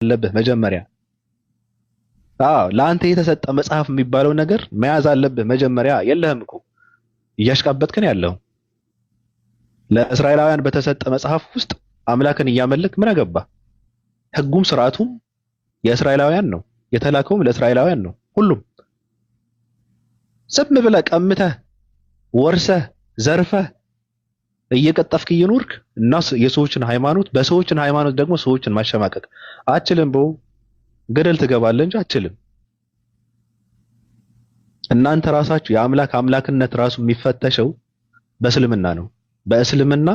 አለብህ መጀመሪያ። አዎ ለአንተ የተሰጠ መጽሐፍ የሚባለው ነገር መያዝ አለብህ መጀመሪያ። የለህም እኮ እያሽቃበጥክን ያለው። ለእስራኤላውያን በተሰጠ መጽሐፍ ውስጥ አምላክን እያመለክ ምን አገባ? ህጉም ስርዓቱም የእስራኤላውያን ነው፣ የተላከውም ለእስራኤላውያን ነው። ሁሉም ዝም ብለህ ቀምተህ ወርሰህ ዘርፈህ እየቀጠፍክ እየኖርክ እና የሰዎችን ሃይማኖት በሰዎችን ሃይማኖት ደግሞ ሰዎችን ማሸማቀቅ አችልም። በው ገደል ትገባለህ እንጂ አችልም። እናንተ ራሳችሁ የአምላክ አምላክነት ራሱ የሚፈተሸው በእስልምና ነው። በእስልምና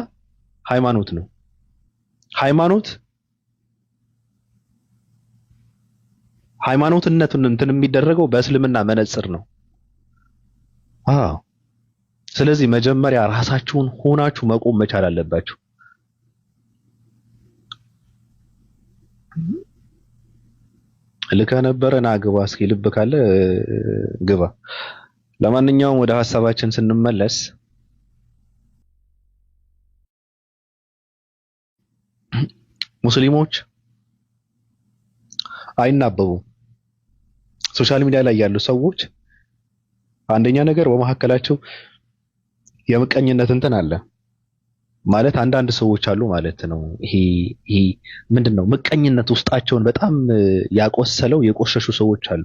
ሃይማኖት ነው። ሃይማኖት ሃይማኖትነቱን እንትን የሚደረገው በእስልምና መነጽር ነው። አዎ ስለዚህ መጀመሪያ ራሳችሁን ሆናችሁ መቆም መቻል አለባችሁ። ልከህ ነበረ ና ግባ፣ እስኪ ልብ ካለ ግባ። ለማንኛውም ወደ ሀሳባችን ስንመለስ ሙስሊሞች አይናበቡም። social media ላይ ያሉ ሰዎች አንደኛ ነገር በመካከላቸው የምቀኝነት እንትን አለ ማለት አንዳንድ ሰዎች አሉ ማለት ነው። ይሄ ይሄ ምንድን ነው ምቀኝነት ውስጣቸውን በጣም ያቆሰለው የቆሸሹ ሰዎች አሉ።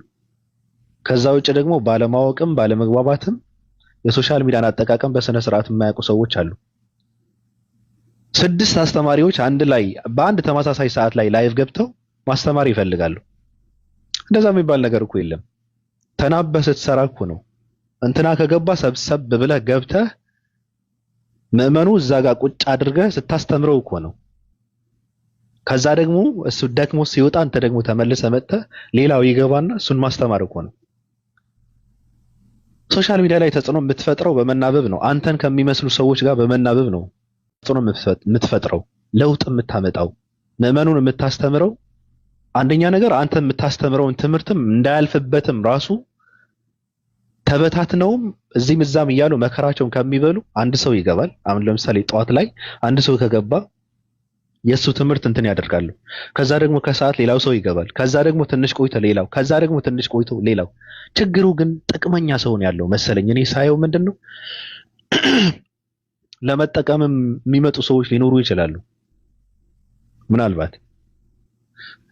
ከዛ ውጭ ደግሞ ባለማወቅም ባለመግባባትም የ social media ን አጠቃቀም በስነ ስርዓት የማያውቁ ሰዎች አሉ። ስድስት አስተማሪዎች አንድ ላይ በአንድ ተመሳሳይ ሰዓት ላይ live ገብተው ማስተማር ይፈልጋሉ። እንደዛ የሚባል ነገር እኮ የለም። ተናበህ ስትሰራ እኮ ነው። እንትና ከገባ ሰብሰብ ብለህ ገብተህ ምዕመኑ እዛ ጋር ቁጭ አድርገህ ስታስተምረው እኮ ነው። ከዛ ደግሞ እሱ ደክሞ ሲወጣ አንተ ደግሞ ተመልሰህ መጥተህ ሌላው ይገባና እሱን ማስተማር እኮ ነው። social media ላይ ተጽዕኖ የምትፈጥረው በመናበብ ነው። አንተን ከሚመስሉ ሰዎች ጋር በመናበብ ነው ተጽዕኖ የምትፈጥረው፣ ለውጥ የምታመጣው፣ ምዕመኑን የምታስተምረው። አንደኛ ነገር አንተ የምታስተምረውን ትምህርትም እንዳያልፍበትም ራሱ ተበታትነውም እዚህም እዛም እያሉ መከራቸውን ከሚበሉ አንድ ሰው ይገባል። አሁን ለምሳሌ ጠዋት ላይ አንድ ሰው ከገባ የእሱ ትምህርት እንትን ያደርጋሉ። ከዛ ደግሞ ከሰዓት ሌላው ሰው ይገባል። ከዛ ደግሞ ትንሽ ቆይቶ ሌላው፣ ከዛ ደግሞ ትንሽ ቆይቶ ሌላው። ችግሩ ግን ጥቅመኛ ሰው ነው ያለው መሰለኝ። እኔ ሳየው ምንድን ነው ለመጠቀምም የሚመጡ ሰዎች ሊኖሩ ይችላሉ። ምናልባት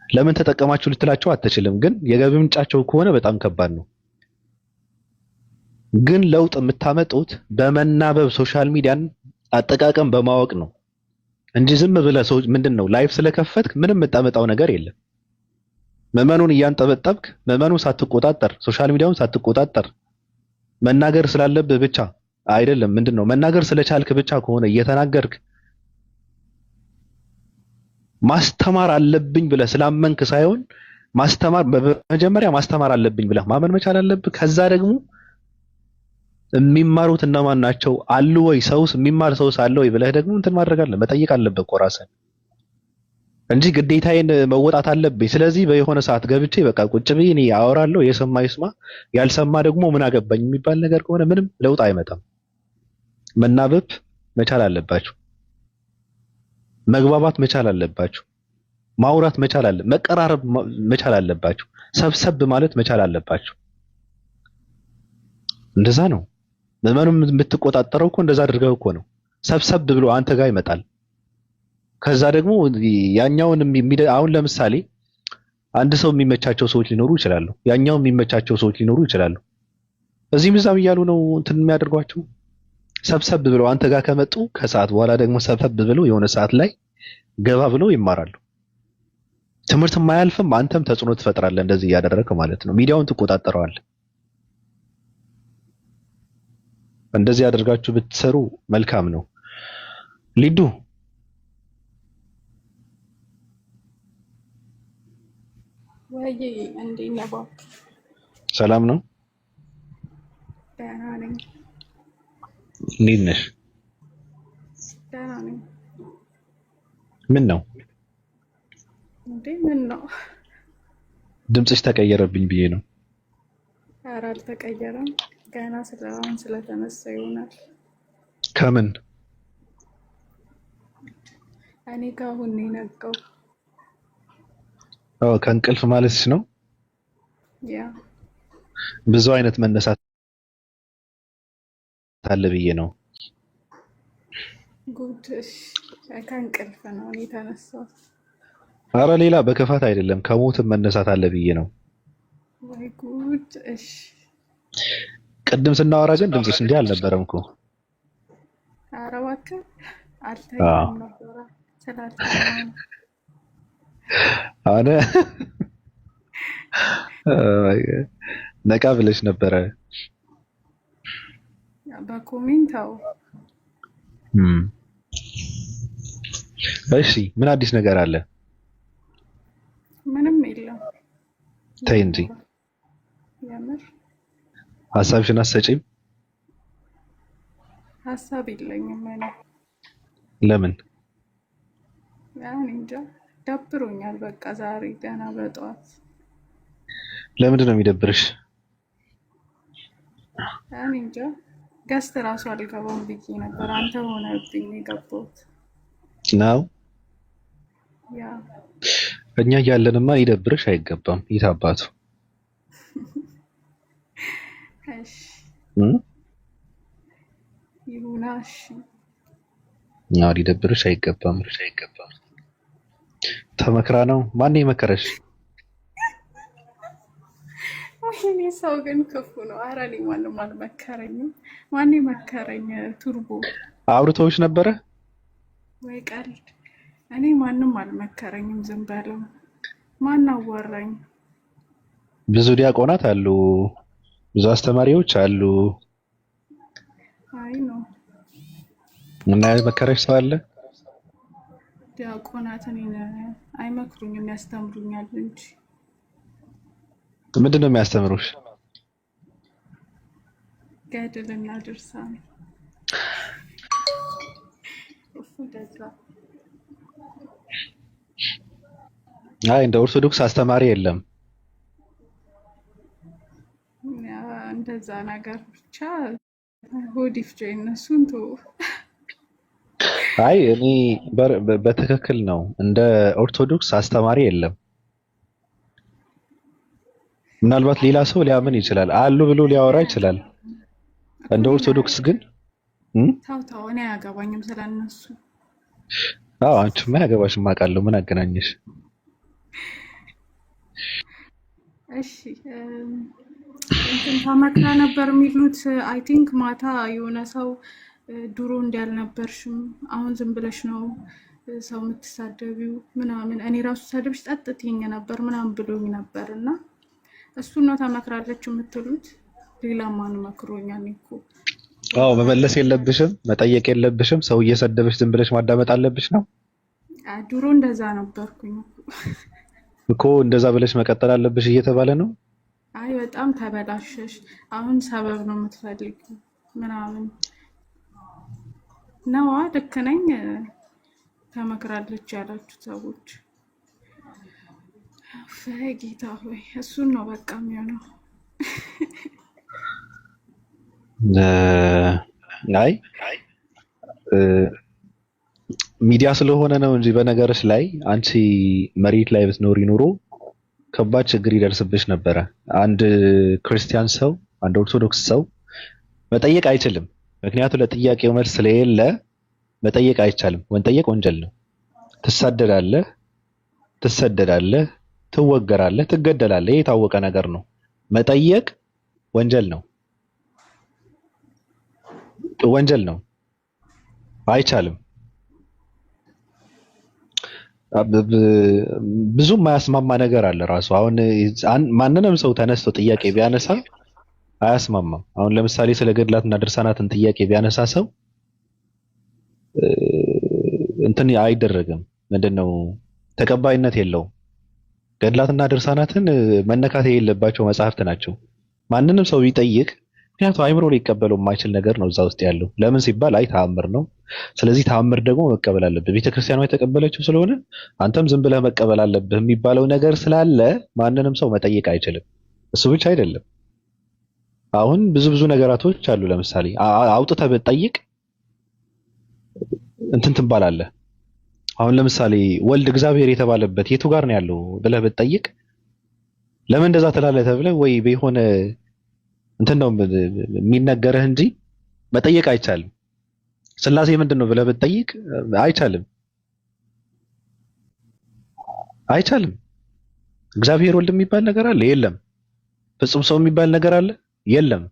ለምን ተጠቀማችሁ ልትላቸው አትችልም። ግን የገቢ ምንጫቸው ከሆነ በጣም ከባድ ነው። ግን ለውጥ የምታመጡት በመናበብ social media ን አጠቃቀም በማወቅ ነው እንጂ ዝም ብለህ ሰው ምንድን ነው live ስለከፈትክ ምንም የምታመጣው ነገር የለም። ምዕመኑን እያንጠበጠብክ ምዕመኑን ሳትቆጣጠር social media ውን ሳትቆጣጠር መናገር ስላለብህ ብቻ አይደለም። ምንድን ነው መናገር ስለቻልክ ብቻ ከሆነ እየተናገርክ ማስተማር አለብኝ ብለህ ስላመንክ ሳይሆን ማስተማር በመጀመሪያ ማስተማር አለብኝ ብለህ ማመን መቻል አለብህ። ከዛ ደግሞ የሚማሩት እነማን ናቸው አሉ ወይ ሰውስ የሚማር ሰውስ አለ ወይ ብለህ ደግሞ እንትን ማድረግ አለ መጠየቅ አለብህ እኮ ራስህን እንጂ ግዴታዬን መወጣት አለብኝ። ስለዚህ በየሆነ ሰዓት ገብቼ በቃ ቁጭ ብዬ እኔ አወራለሁ፣ የሰማ ይስማ፣ ያልሰማ ደግሞ ምን አገባኝ የሚባል ነገር ከሆነ ምንም ለውጥ አይመጣም። መናበብ መቻል አለባችሁ። መግባባት መቻል አለባችሁ። ማውራት መቻል አለ መቀራረብ መቻል አለባችሁ። ሰብሰብ ማለት መቻል አለባችሁ። እንደዛ ነው። ምዕመኑን የምትቆጣጠረው እኮ እንደዛ አድርገህ እኮ ነው። ሰብሰብ ብሎ አንተ ጋር ይመጣል። ከዛ ደግሞ ያኛውን አሁን ለምሳሌ አንድ ሰው የሚመቻቸው ሰዎች ሊኖሩ ይችላሉ። ያኛው የሚመቻቸው ሰዎች ሊኖሩ ይችላሉ። እዚህም እዛም እያሉ ነው እንትን የሚያደርጓቸው። ሰብሰብ ብለው አንተ ጋር ከመጡ ከሰዓት በኋላ ደግሞ ሰብሰብ ብለው የሆነ ሰዓት ላይ ገባ ብለው ይማራሉ። ትምህርት የማያልፍም አንተም ተጽዕኖ ትፈጥራለህ። እንደዚህ እያደረግህ ማለት ነው። ሚዲያውን ትቆጣጠረዋለህ። እንደዚህ አድርጋችሁ ብትሰሩ መልካም ነው። ሊዱ ወይ እንዴት ነህ? ሰላም ነው? ደህና ነኝ። እንዴት ነሽ? ደህና ነኝ። ምን ነው እንዴ? ምን ነው ድምፅሽ ተቀየረብኝ ብዬ ነው። ኧረ አልተቀየረም። ገና ስለአሁን ስለተነሳ ይሆናል። ከምን እኔ ከአሁን ነው የነጋው። አዎ ከእንቅልፍ ማለትሽ ነው። ያ። ብዙ አይነት መነሳት አለ ብዬ ነው። ጉድ። እሺ፣ ከእንቅልፍ ነው እኔ የተነሳሁት። አረ ሌላ በክፋት አይደለም፣ ከሞትም መነሳት አለ ብዬ ነው። ወይ ጉድ። እሺ። ቅድም ስናወራ ግን ድምፅሽ እንዲህ አልነበረም እኮ። ኧረ እባክህ አዎ አልተኛም ነበረ፣ ስላልተኛሁ ነው። አነ ነቃ ብለሽ ነበረ። በ comment አዎ። እም። እሺ ምን አዲስ ነገር አለ? ምንም የለም። ምን ተይ እንጂ ይኖራል? የምር። ሀሳብሽን አትሰጪም? ሀሳብ የለኝም እኔ። ለምን? እኔ እንጃ ደብሮኛል። በቃ ዛሬ ገና በጠዋት። ለምንድን ነው የሚደብርሽ? እኔ እንጃ guest እራሱ አልገባም ብዬ ነበር። አንተ ሆነብኝ የገባሁት። ነው ያ። እኛ እያለንማ ሊደብርሽ አይገባም። የት አባቱ። እሺ። እም? ይሁና። እሺ። አዎ ሊደብርሽ አይገባም። ተመክራ ነው። ማን የመከረሽ? ወይኔ ሰው ግን ክፉ ነው። ኧረ እኔ ማንም አልመከረኝም። ማን መከረኝ? ቱርቦ። አውርተውሽ ነበረ? ወይ ቀልድ። እኔ ማንም አልመከረኝም። ዝም በለው። ማን አዋራኝ? ብዙ ዲያቆናት አሉ፣ ብዙ አስተማሪዎች አሉ። አይ ነው። እና የመከረሽ ሰው አለ? ዲያቆናት እኔን አይመክሩኝም፣ ያስተምሩኛል እንጂ። ምንድን ነው የሚያስተምሩሽ? ገድልና ድርሳን። እፉ ደዛ። አይ እንደ ኦርቶዶክስ አስተማሪ የለም። ያ፣ እንደዛ ነገር ብቻ ሆድ ይፍጀ እነሱን ተው። አይ እኔ በትክክል ነው፣ እንደ ኦርቶዶክስ አስተማሪ የለም። ምናልባት ሌላ ሰው ሊያምን ይችላል፣ አሉ ብሎ ሊያወራ ይችላል። እኮ እንደ እኔን ኦርቶዶክስ ግን እም? ተው ተው፣ እኔ አያገባኝም ስለእነሱ። አዎ አንቺማ ያገባሽም አውቃለሁ። ምን አገናኘሽ? እሺ እንትን ተመክራ ነበር የሚሉት I think ማታ የሆነ ሰው ድሮ እንዲያልነበርሽም አሁን ዝም ብለሽ ነው ሰው የምትሳደቢው ምናምን፣ እኔ ራሱ ሰድብሽ ጠጥትኝ ነበር ምናምን ብሎኝ ነበር። እና እሱን ነው ተመክራለች የምትሉት? ሌላ ማን መክሮኛል? እኔ እኮ አዎ ወደኋላ መመለስ የለብሽም፣ መጠየቅ የለብሽም። ሰው እየሰደበሽ ዝም ብለሽ ማዳመጥ አለብሽ ነው ድሮ እንደዛ ነበርኩኝ እኮ። እኮ። እንደዛ ብለሽ መቀጠል አለብሽ እየተባለ ነው። አይ በጣም ተበላሸሽ፣ አሁን ሰበብ ነው የምትፈልጊው ምናምን ነዋ። ልክ ነኝ? ተመክራለች ያላችሁ ሰዎች ጌታ ሆይ እሱን ነው በቃ የሚሆነው። እ፣ አይ እ፣ ሚዲያ ስለሆነ ነው እንጂ በነገርሽ ላይ አንቺ መሬት ላይ ብትኖሪ ኑሮ ከባድ ችግር ይደርስብሽ ነበረ። አንድ ክርስቲያን ሰው፣ አንድ ኦርቶዶክስ ሰው መጠየቅ አይችልም። ምክንያቱም ለጥያቄው መልስ ስለሌለ መጠየቅ አይቻልም። መጠየቅ ወንጀል ነው። ትሳደዳለህ፣ ትሰደዳለህ፣ ትወገራለህ፣ ትገደላለህ። ይህ የታወቀ ነገር ነው። መጠየቅ ወንጀል ነው፣ ወንጀል ነው። አይቻልም። ብዙ የማያስማማ ነገር አለ ራሱ። አሁን ማንንም ሰው ተነስቶ ጥያቄ ቢያነሳ አያስማማም። አሁን ለምሳሌ ስለ ገድላትና ድርሳናትን ጥያቄ ቢያነሳ ሰው እ፣ እንትን አይደረግም። ምንድነው ተቀባይነት የለውም። ገድላትና ድርሳናትን መነካት የሌለባቸው መጽሐፍት ናቸው። ማንንም ሰው ቢጠይቅ፣ ምክንያቱም አይምሮ ሊቀበለው የማይችል ነገር ነው እዛ ውስጥ ያለው። ለምን ሲባል አይ ተአምር ነው፣ ስለዚህ ተአምር ደግሞ መቀበል አለብህ፣ ቤተክርስቲያኗ የተቀበለችው ስለሆነ አንተም ዝም ብለህ መቀበል አለብህ የሚባለው ነገር ስላለ ማንንም ሰው መጠየቅ አይችልም። እሱ ብቻ አይደለም። አሁን ብዙ ብዙ ነገራቶች አሉ። ለምሳሌ አውጥተህ ብትጠይቅ እንትን ትባላለህ፣ አሁን ለምሳሌ ወልድ እግዚአብሔር የተባለበት የቱ ጋር ነው ያለው ብለህ ብትጠይቅ ለምን እንደዛ ትላለህ ተብለህ ወይ በሆነ እንትን ነው የሚነገርህ እንጂ መጠየቅ አይቻልም። ስላሴ ምንድን ነው ብለህ ብትጠይቅ አይቻልም፣ አይቻልም። እግዚአብሔር ወልድ የሚባል ነገር አለ? የለም። ፍጹም ሰው የሚባል ነገር አለ? የለም።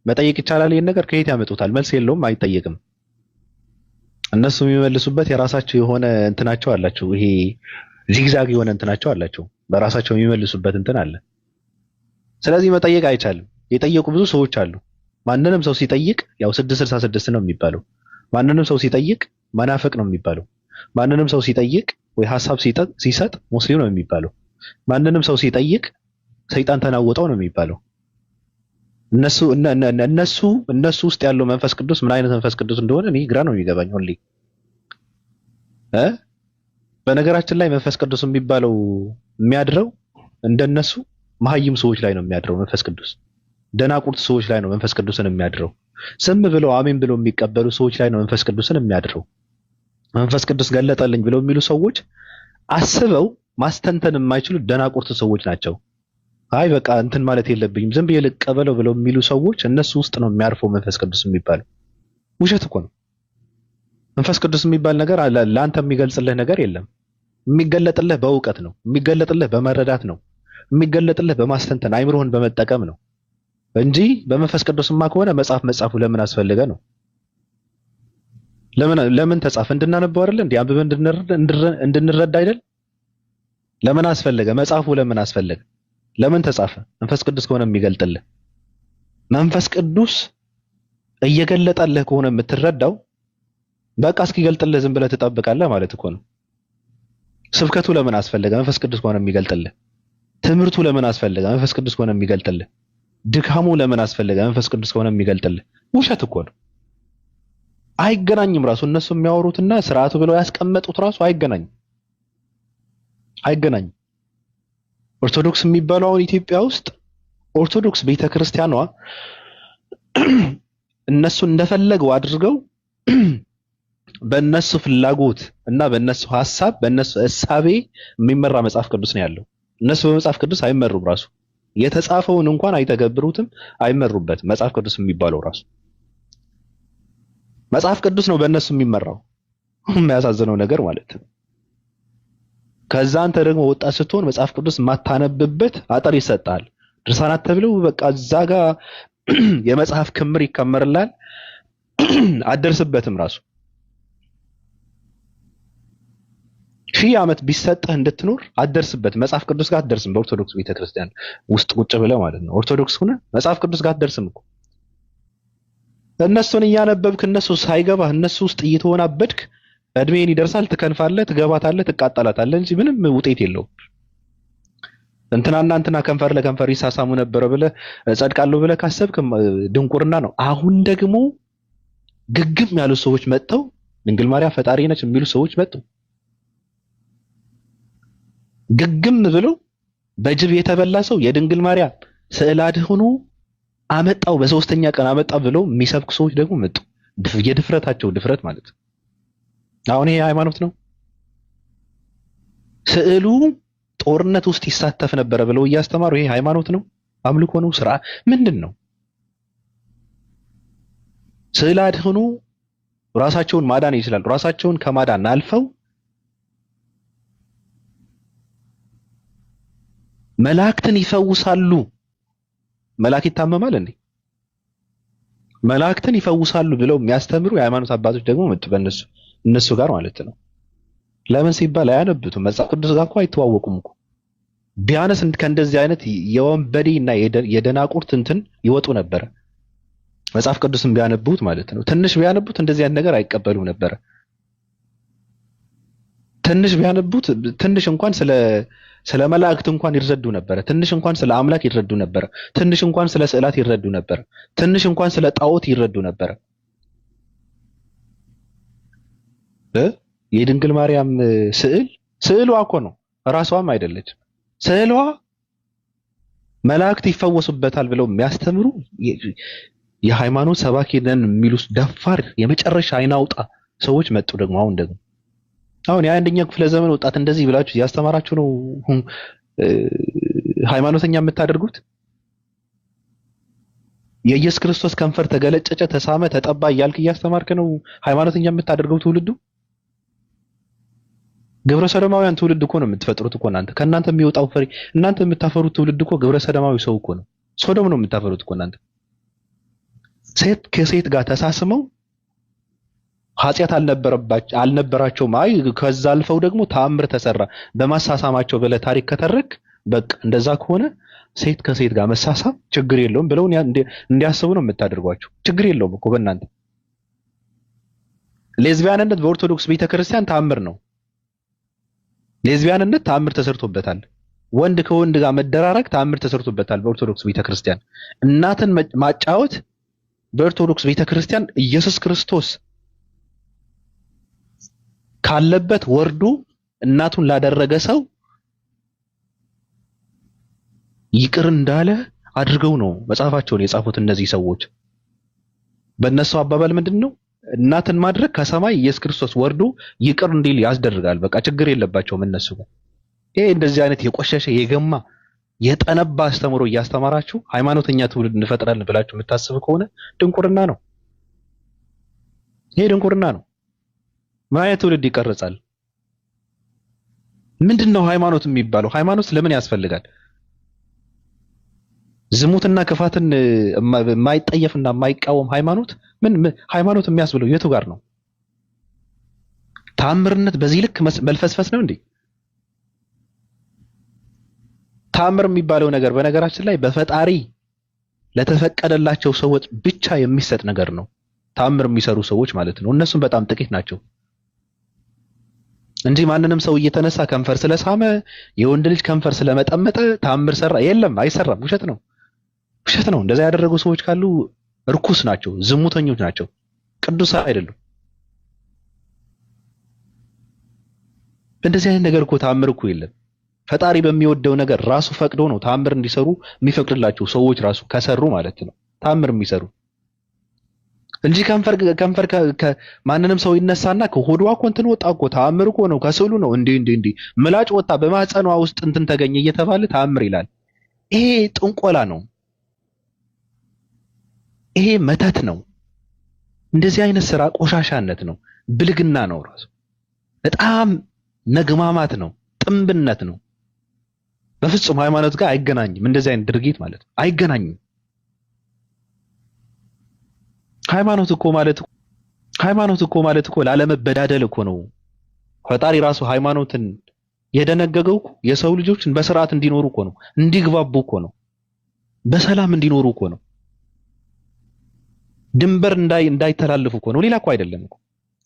መጠየቅ ይቻላል? ይሄን ነገር ከየት ያመጡታል? መልስ የለውም፣ አይጠየቅም። እነሱ የሚመልሱበት የራሳቸው የሆነ እንትናቸው አላቸው። ይሄ ዚግዛግ የሆነ እንትናቸው አላቸው። በራሳቸው የሚመልሱበት እንትን አለ። ስለዚህ መጠየቅ አይቻልም። የጠየቁ ብዙ ሰዎች አሉ። ማንንም ሰው ሲጠይቅ ያው 666 ነው የሚባለው። ማንንም ሰው ሲጠይቅ መናፍቅ ነው የሚባለው። ማንንም ሰው ሲጠይቅ ወይ ሐሳብ ሲሰጥ ሙስሊም ነው የሚባለው። ማንንም ሰው ሲጠይቅ ሰይጣን ተናወጠው ነው የሚባለው። እነሱ እነሱ እነሱ ውስጥ ያለው መንፈስ ቅዱስ ምን አይነት መንፈስ ቅዱስ እንደሆነ እኔ ግራ ነው የሚገባኝ ሁሌ እ በነገራችን ላይ መንፈስ ቅዱስ የሚባለው የሚያድረው እንደነሱ መሀይም ሰዎች ላይ ነው የሚያድረው። መንፈስ ቅዱስ ደናቁርት ሰዎች ላይ ነው መንፈስ ቅዱስን የሚያድረው። ዝም ብለው አሜን ብለው የሚቀበሉ ሰዎች ላይ ነው መንፈስ ቅዱስን የሚያድረው። መንፈስ ቅዱስ ገለጠልኝ ብለው የሚሉ ሰዎች አስበው ማስተንተን የማይችሉ ደናቁርት ሰዎች ናቸው። አይ በቃ እንትን ማለት የለብኝም ዝም ብዬ ልቀበለው ብለው የሚሉ ሰዎች እነሱ ውስጥ ነው የሚያርፈው መንፈስ ቅዱስ የሚባለው። ውሸት እኮ ነው። መንፈስ ቅዱስ የሚባል ነገር ለአንተ የሚገልጽልህ ነገር የለም። የሚገለጥልህ በእውቀት ነው። የሚገለጥልህ በመረዳት ነው። የሚገለጥልህ በማስተንተን አይምሮህን በመጠቀም ነው እንጂ በመንፈስ ቅዱስማ ከሆነ መጽሐፍ መጻፉ ለምን አስፈለገ ነው? ለምን ተጻፈ? እንድናነበው አይደል? እንዴ አንብበን እንድንረዳ አይደል? ለምን አስፈለገ? መጽሐፉ ለምን አስፈለገ? ለምን ተጻፈ? መንፈስ ቅዱስ ከሆነ የሚገልጥልህ፣ መንፈስ ቅዱስ እየገለጠልህ ከሆነ የምትረዳው፣ በቃ እስኪገልጥልህ ዝም ብለህ ትጠብቃለህ ማለት እኮ ነው። ስብከቱ ለምን አስፈለገ? መንፈስ ቅዱስ ከሆነ የሚገልጥልህ። ትምህርቱ ለምን አስፈለገ? መንፈስ ቅዱስ ከሆነ የሚገልጥልህ። ድካሙ ለምን አስፈለገ? መንፈስ ቅዱስ ከሆነ የሚገልጥልህ። ውሸት እኮ ነው። አይገናኝም። ራሱ እነሱ የሚያወሩትና ስርዓቱ ብለው ያስቀመጡት ራሱ አይገናኝም፣ አይገናኝም። ኦርቶዶክስ የሚባለው አሁን ኢትዮጵያ ውስጥ ኦርቶዶክስ ቤተክርስቲያኗ እነሱ እንደፈለገው አድርገው በእነሱ ፍላጎት እና በእነሱ ሐሳብ በእነሱ እሳቤ የሚመራ መጽሐፍ ቅዱስ ነው ያለው። እነሱ በመጽሐፍ ቅዱስ አይመሩም። ራሱ የተጻፈውን እንኳን አይተገብሩትም፣ አይመሩበትም። መጽሐፍ ቅዱስ የሚባለው ራሱ መጽሐፍ ቅዱስ ነው በእነሱ የሚመራው። የሚያሳዝነው ነገር ማለት ነው። ከዛ አንተ ደግሞ ወጣት ስትሆን መጽሐፍ ቅዱስ የማታነብበት አጥር ይሰጣል። ድርሳናት ተብለው በቃ እዛ ጋር የመጽሐፍ ክምር ይከመርላል። አትደርስበትም። ራሱ ሺህ ዓመት ቢሰጥህ እንድትኖር አትደርስበትም። መጽሐፍ ቅዱስ ጋር አትደርስም። በኦርቶዶክስ ቤተክርስቲያን ውስጥ ቁጭ ብለህ ማለት ነው። ኦርቶዶክስ ሆነህ መጽሐፍ ቅዱስ ጋር አትደርስም እኮ። እነሱን እያነበብክ እነሱ ሳይገባህ እነሱ ውስጥ እየተወናበድክ እድሜን ይደርሳል፣ ትከንፋለህ፣ ትገባታለህ፣ ትቃጠላታለህ እንጂ ምንም ውጤት የለውም። እንትናና እንትና ከንፈር ለከንፈር ይሳሳሙ ነበረ ብለህ እጸድቃለሁ ብለህ ካሰብክ ድንቁርና ነው። አሁን ደግሞ ግግም ያሉ ሰዎች መጥተው ድንግል ማርያም ፈጣሪ ነች የሚሉ ሰዎች መጡ። ግግም ብለው በጅብ የተበላ ሰው የድንግል ማርያም ስዕል አድኅኖ አመጣው በሶስተኛ ቀን አመጣ ብለው የሚሰብኩ ሰዎች ደግሞ መጡ። የድፍረታቸው ድፍረት ማለት ነው። አሁን ይሄ ሃይማኖት ነው? ስዕሉ ጦርነት ውስጥ ይሳተፍ ነበረ ብለው እያስተማሩ ይሄ ሃይማኖት ነው? አምልኮ ነው? ስራ ምንድን ነው? ስዕል አድኅኖ ራሳቸውን ማዳን ይችላሉ። ራሳቸውን ከማዳን አልፈው መላእክትን ይፈውሳሉ። መልአክ ይታመማል እንዴ? መላእክትን ይፈውሳሉ ብለው የሚያስተምሩ የሃይማኖት አባቶች ደግሞ መጡ በእነሱ እነሱ ጋር ማለት ነው። ለምን ሲባል አያነብቱም። መጽሐፍ ቅዱስ ጋር እኮ አይተዋወቁም እኮ። ቢያንስ ከእንደዚህ አይነት የወንበዴ እና የደናቁርት እንትን ይወጡ ነበረ። መጽሐፍ ቅዱስን ቢያነቡት ማለት ነው። ትንሽ ቢያነቡት እንደዚህ አይነት ነገር አይቀበሉም ነበረ። ትንሽ ቢያነቡት ትንሽ እንኳን ስለ መላእክት እንኳን ይረዱ ነበረ። ትንሽ እንኳን ስለ አምላክ ይረዱ ነበረ። ትንሽ እንኳን ስለ ስዕላት ይረዱ ነበረ። ትንሽ እንኳን ስለ ጣዖት ይረዱ ነበረ። የድንግል ማርያም ስዕል ስዕሏ እኮ ነው፣ ራሷም አይደለች። ስዕሏ መላእክት ይፈወሱበታል ብለው የሚያስተምሩ የሃይማኖት ሰባኪ ነን የሚሉ ደፋር የመጨረሻ አይናውጣ ሰዎች መጡ። ደግሞ አሁን ደግሞ አሁን የአንደኛው ክፍለ ዘመን ወጣት እንደዚህ ብላችሁ እያስተማራችሁ ነው ሃይማኖተኛ የምታደርጉት? የኢየሱስ ክርስቶስ ከንፈር ተገለጨጨ፣ ተሳመ፣ ተጠባ እያልክ እያስተማርክ ነው ሃይማኖተኛ የምታደርገው ትውልዱ? ግብረ ሰዶማውያን ትውልድ እኮ ነው የምትፈጥሩት እኮ እናንተ። ከእናንተ የሚወጣው ፍሬ እናንተ የምታፈሩት ትውልድ እኮ ግብረ ሰዶማዊ ሰው እኮ ነው። ሶዶም ነው የምታፈሩት እኮ እናንተ። ሴት ከሴት ጋር ተሳስመው ኃጢአት አልነበራቸውም። አይ ከዛ አልፈው ደግሞ ተአምር ተሰራ በማሳሳማቸው ብለህ ታሪክ ከተረክ በቃ እንደዛ ከሆነ ሴት ከሴት ጋር መሳሳም ችግር የለውም ብለው እንዲያስቡ ነው የምታደርጓቸው። ችግር የለውም እኮ በእናንተ። ሌዝቢያንነት በኦርቶዶክስ ቤተክርስቲያን ተአምር ነው። ሌዝቢያንነት ተአምር ተሰርቶበታል። ወንድ ከወንድ ጋር መደራረግ ተአምር ተሰርቶበታል በኦርቶዶክስ ቤተክርስቲያን። እናትን ማጫወት በኦርቶዶክስ ቤተክርስቲያን ኢየሱስ ክርስቶስ ካለበት ወርዶ እናቱን ላደረገ ሰው ይቅር እንዳለ አድርገው ነው መጽሐፋቸውን የጻፉት እነዚህ ሰዎች። በእነሱ አባባል ምንድን ነው? እናትን ማድረግ ከሰማይ ኢየሱስ ክርስቶስ ወርዶ ይቅር እንዲል ያስደርጋል። በቃ ችግር የለባቸውም እነሱ ጋር። ይሄ እንደዚህ አይነት የቆሸሸ የገማ የጠነባ አስተምሮ እያስተማራችሁ ሃይማኖተኛ ትውልድ እንፈጥራለን ብላችሁ የምታስብ ከሆነ ድንቁርና ነው። ይሄ ድንቁርና ነው። ምን አይነት ትውልድ ይቀርጻል? ምንድን ነው ሃይማኖት የሚባለው? ሃይማኖት ለምን ያስፈልጋል? ዝሙትና ክፋትን የማይጠየፍና የማይቃወም ሃይማኖት ምን ሃይማኖት የሚያስብለው የቱ ጋር ነው? ተአምርነት በዚህ ልክ መልፈስፈስ ነው እንዴ? ተአምር የሚባለው ነገር በነገራችን ላይ በፈጣሪ ለተፈቀደላቸው ሰዎች ብቻ የሚሰጥ ነገር ነው። ተአምር የሚሰሩ ሰዎች ማለት ነው። እነሱም በጣም ጥቂት ናቸው እንጂ ማንንም ሰው እየተነሳ ከንፈር ስለሳመ የወንድ ልጅ ከንፈር ስለመጠመጠ ተአምር ሰራ የለም፣ አይሰራም። ውሸት ነው፣ ውሸት ነው። እንደዛ ያደረጉ ሰዎች ካሉ እርኩስ ናቸው፣ ዝሙተኞች ናቸው፣ ቅዱስ አይደሉም። እንደዚህ አይነት ነገር እኮ ተአምር እኮ የለም። ፈጣሪ በሚወደው ነገር ራሱ ፈቅዶ ነው ተአምር እንዲሰሩ የሚፈቅድላቸው ሰዎች ራሱ ከሰሩ ማለት ነው ተአምር የሚሰሩ እንጂ ከንፈር ከንፈር ማንንም ሰው ይነሳና ከሆዷ እኮ እንትን ወጣ እኮ ተአምር እኮ ነው ከስዕሉ ነው እንዴ እንዴ እንዴ ምላጭ ወጣ በማህፀኗ ውስጥ እንትን ተገኘ እየተባለ ተአምር ይላል። ይሄ ጥንቆላ ነው። ይሄ መተት ነው። እንደዚህ አይነት ስራ ቆሻሻነት ነው፣ ብልግና ነው፣ ራሱ በጣም መግማማት ነው፣ ጥንብነት ነው። በፍጹም ሃይማኖት ጋር አይገናኝም። እንደዚህ አይነት ድርጊት ማለት ነው አይገናኝም። ሃይማኖት እኮ ማለት ሃይማኖት እኮ ማለት እኮ ላለመበዳደል እኮ ነው። ፈጣሪ ራሱ ሃይማኖትን የደነገገው እኮ የሰው ልጆችን በስርዓት እንዲኖሩ እኮ ነው፣ እንዲግባቡ እኮ ነው፣ በሰላም እንዲኖሩ እኮ ነው፣ ድንበር እንዳይተላለፉ እኮ ነው። ሌላ እኮ አይደለም እኮ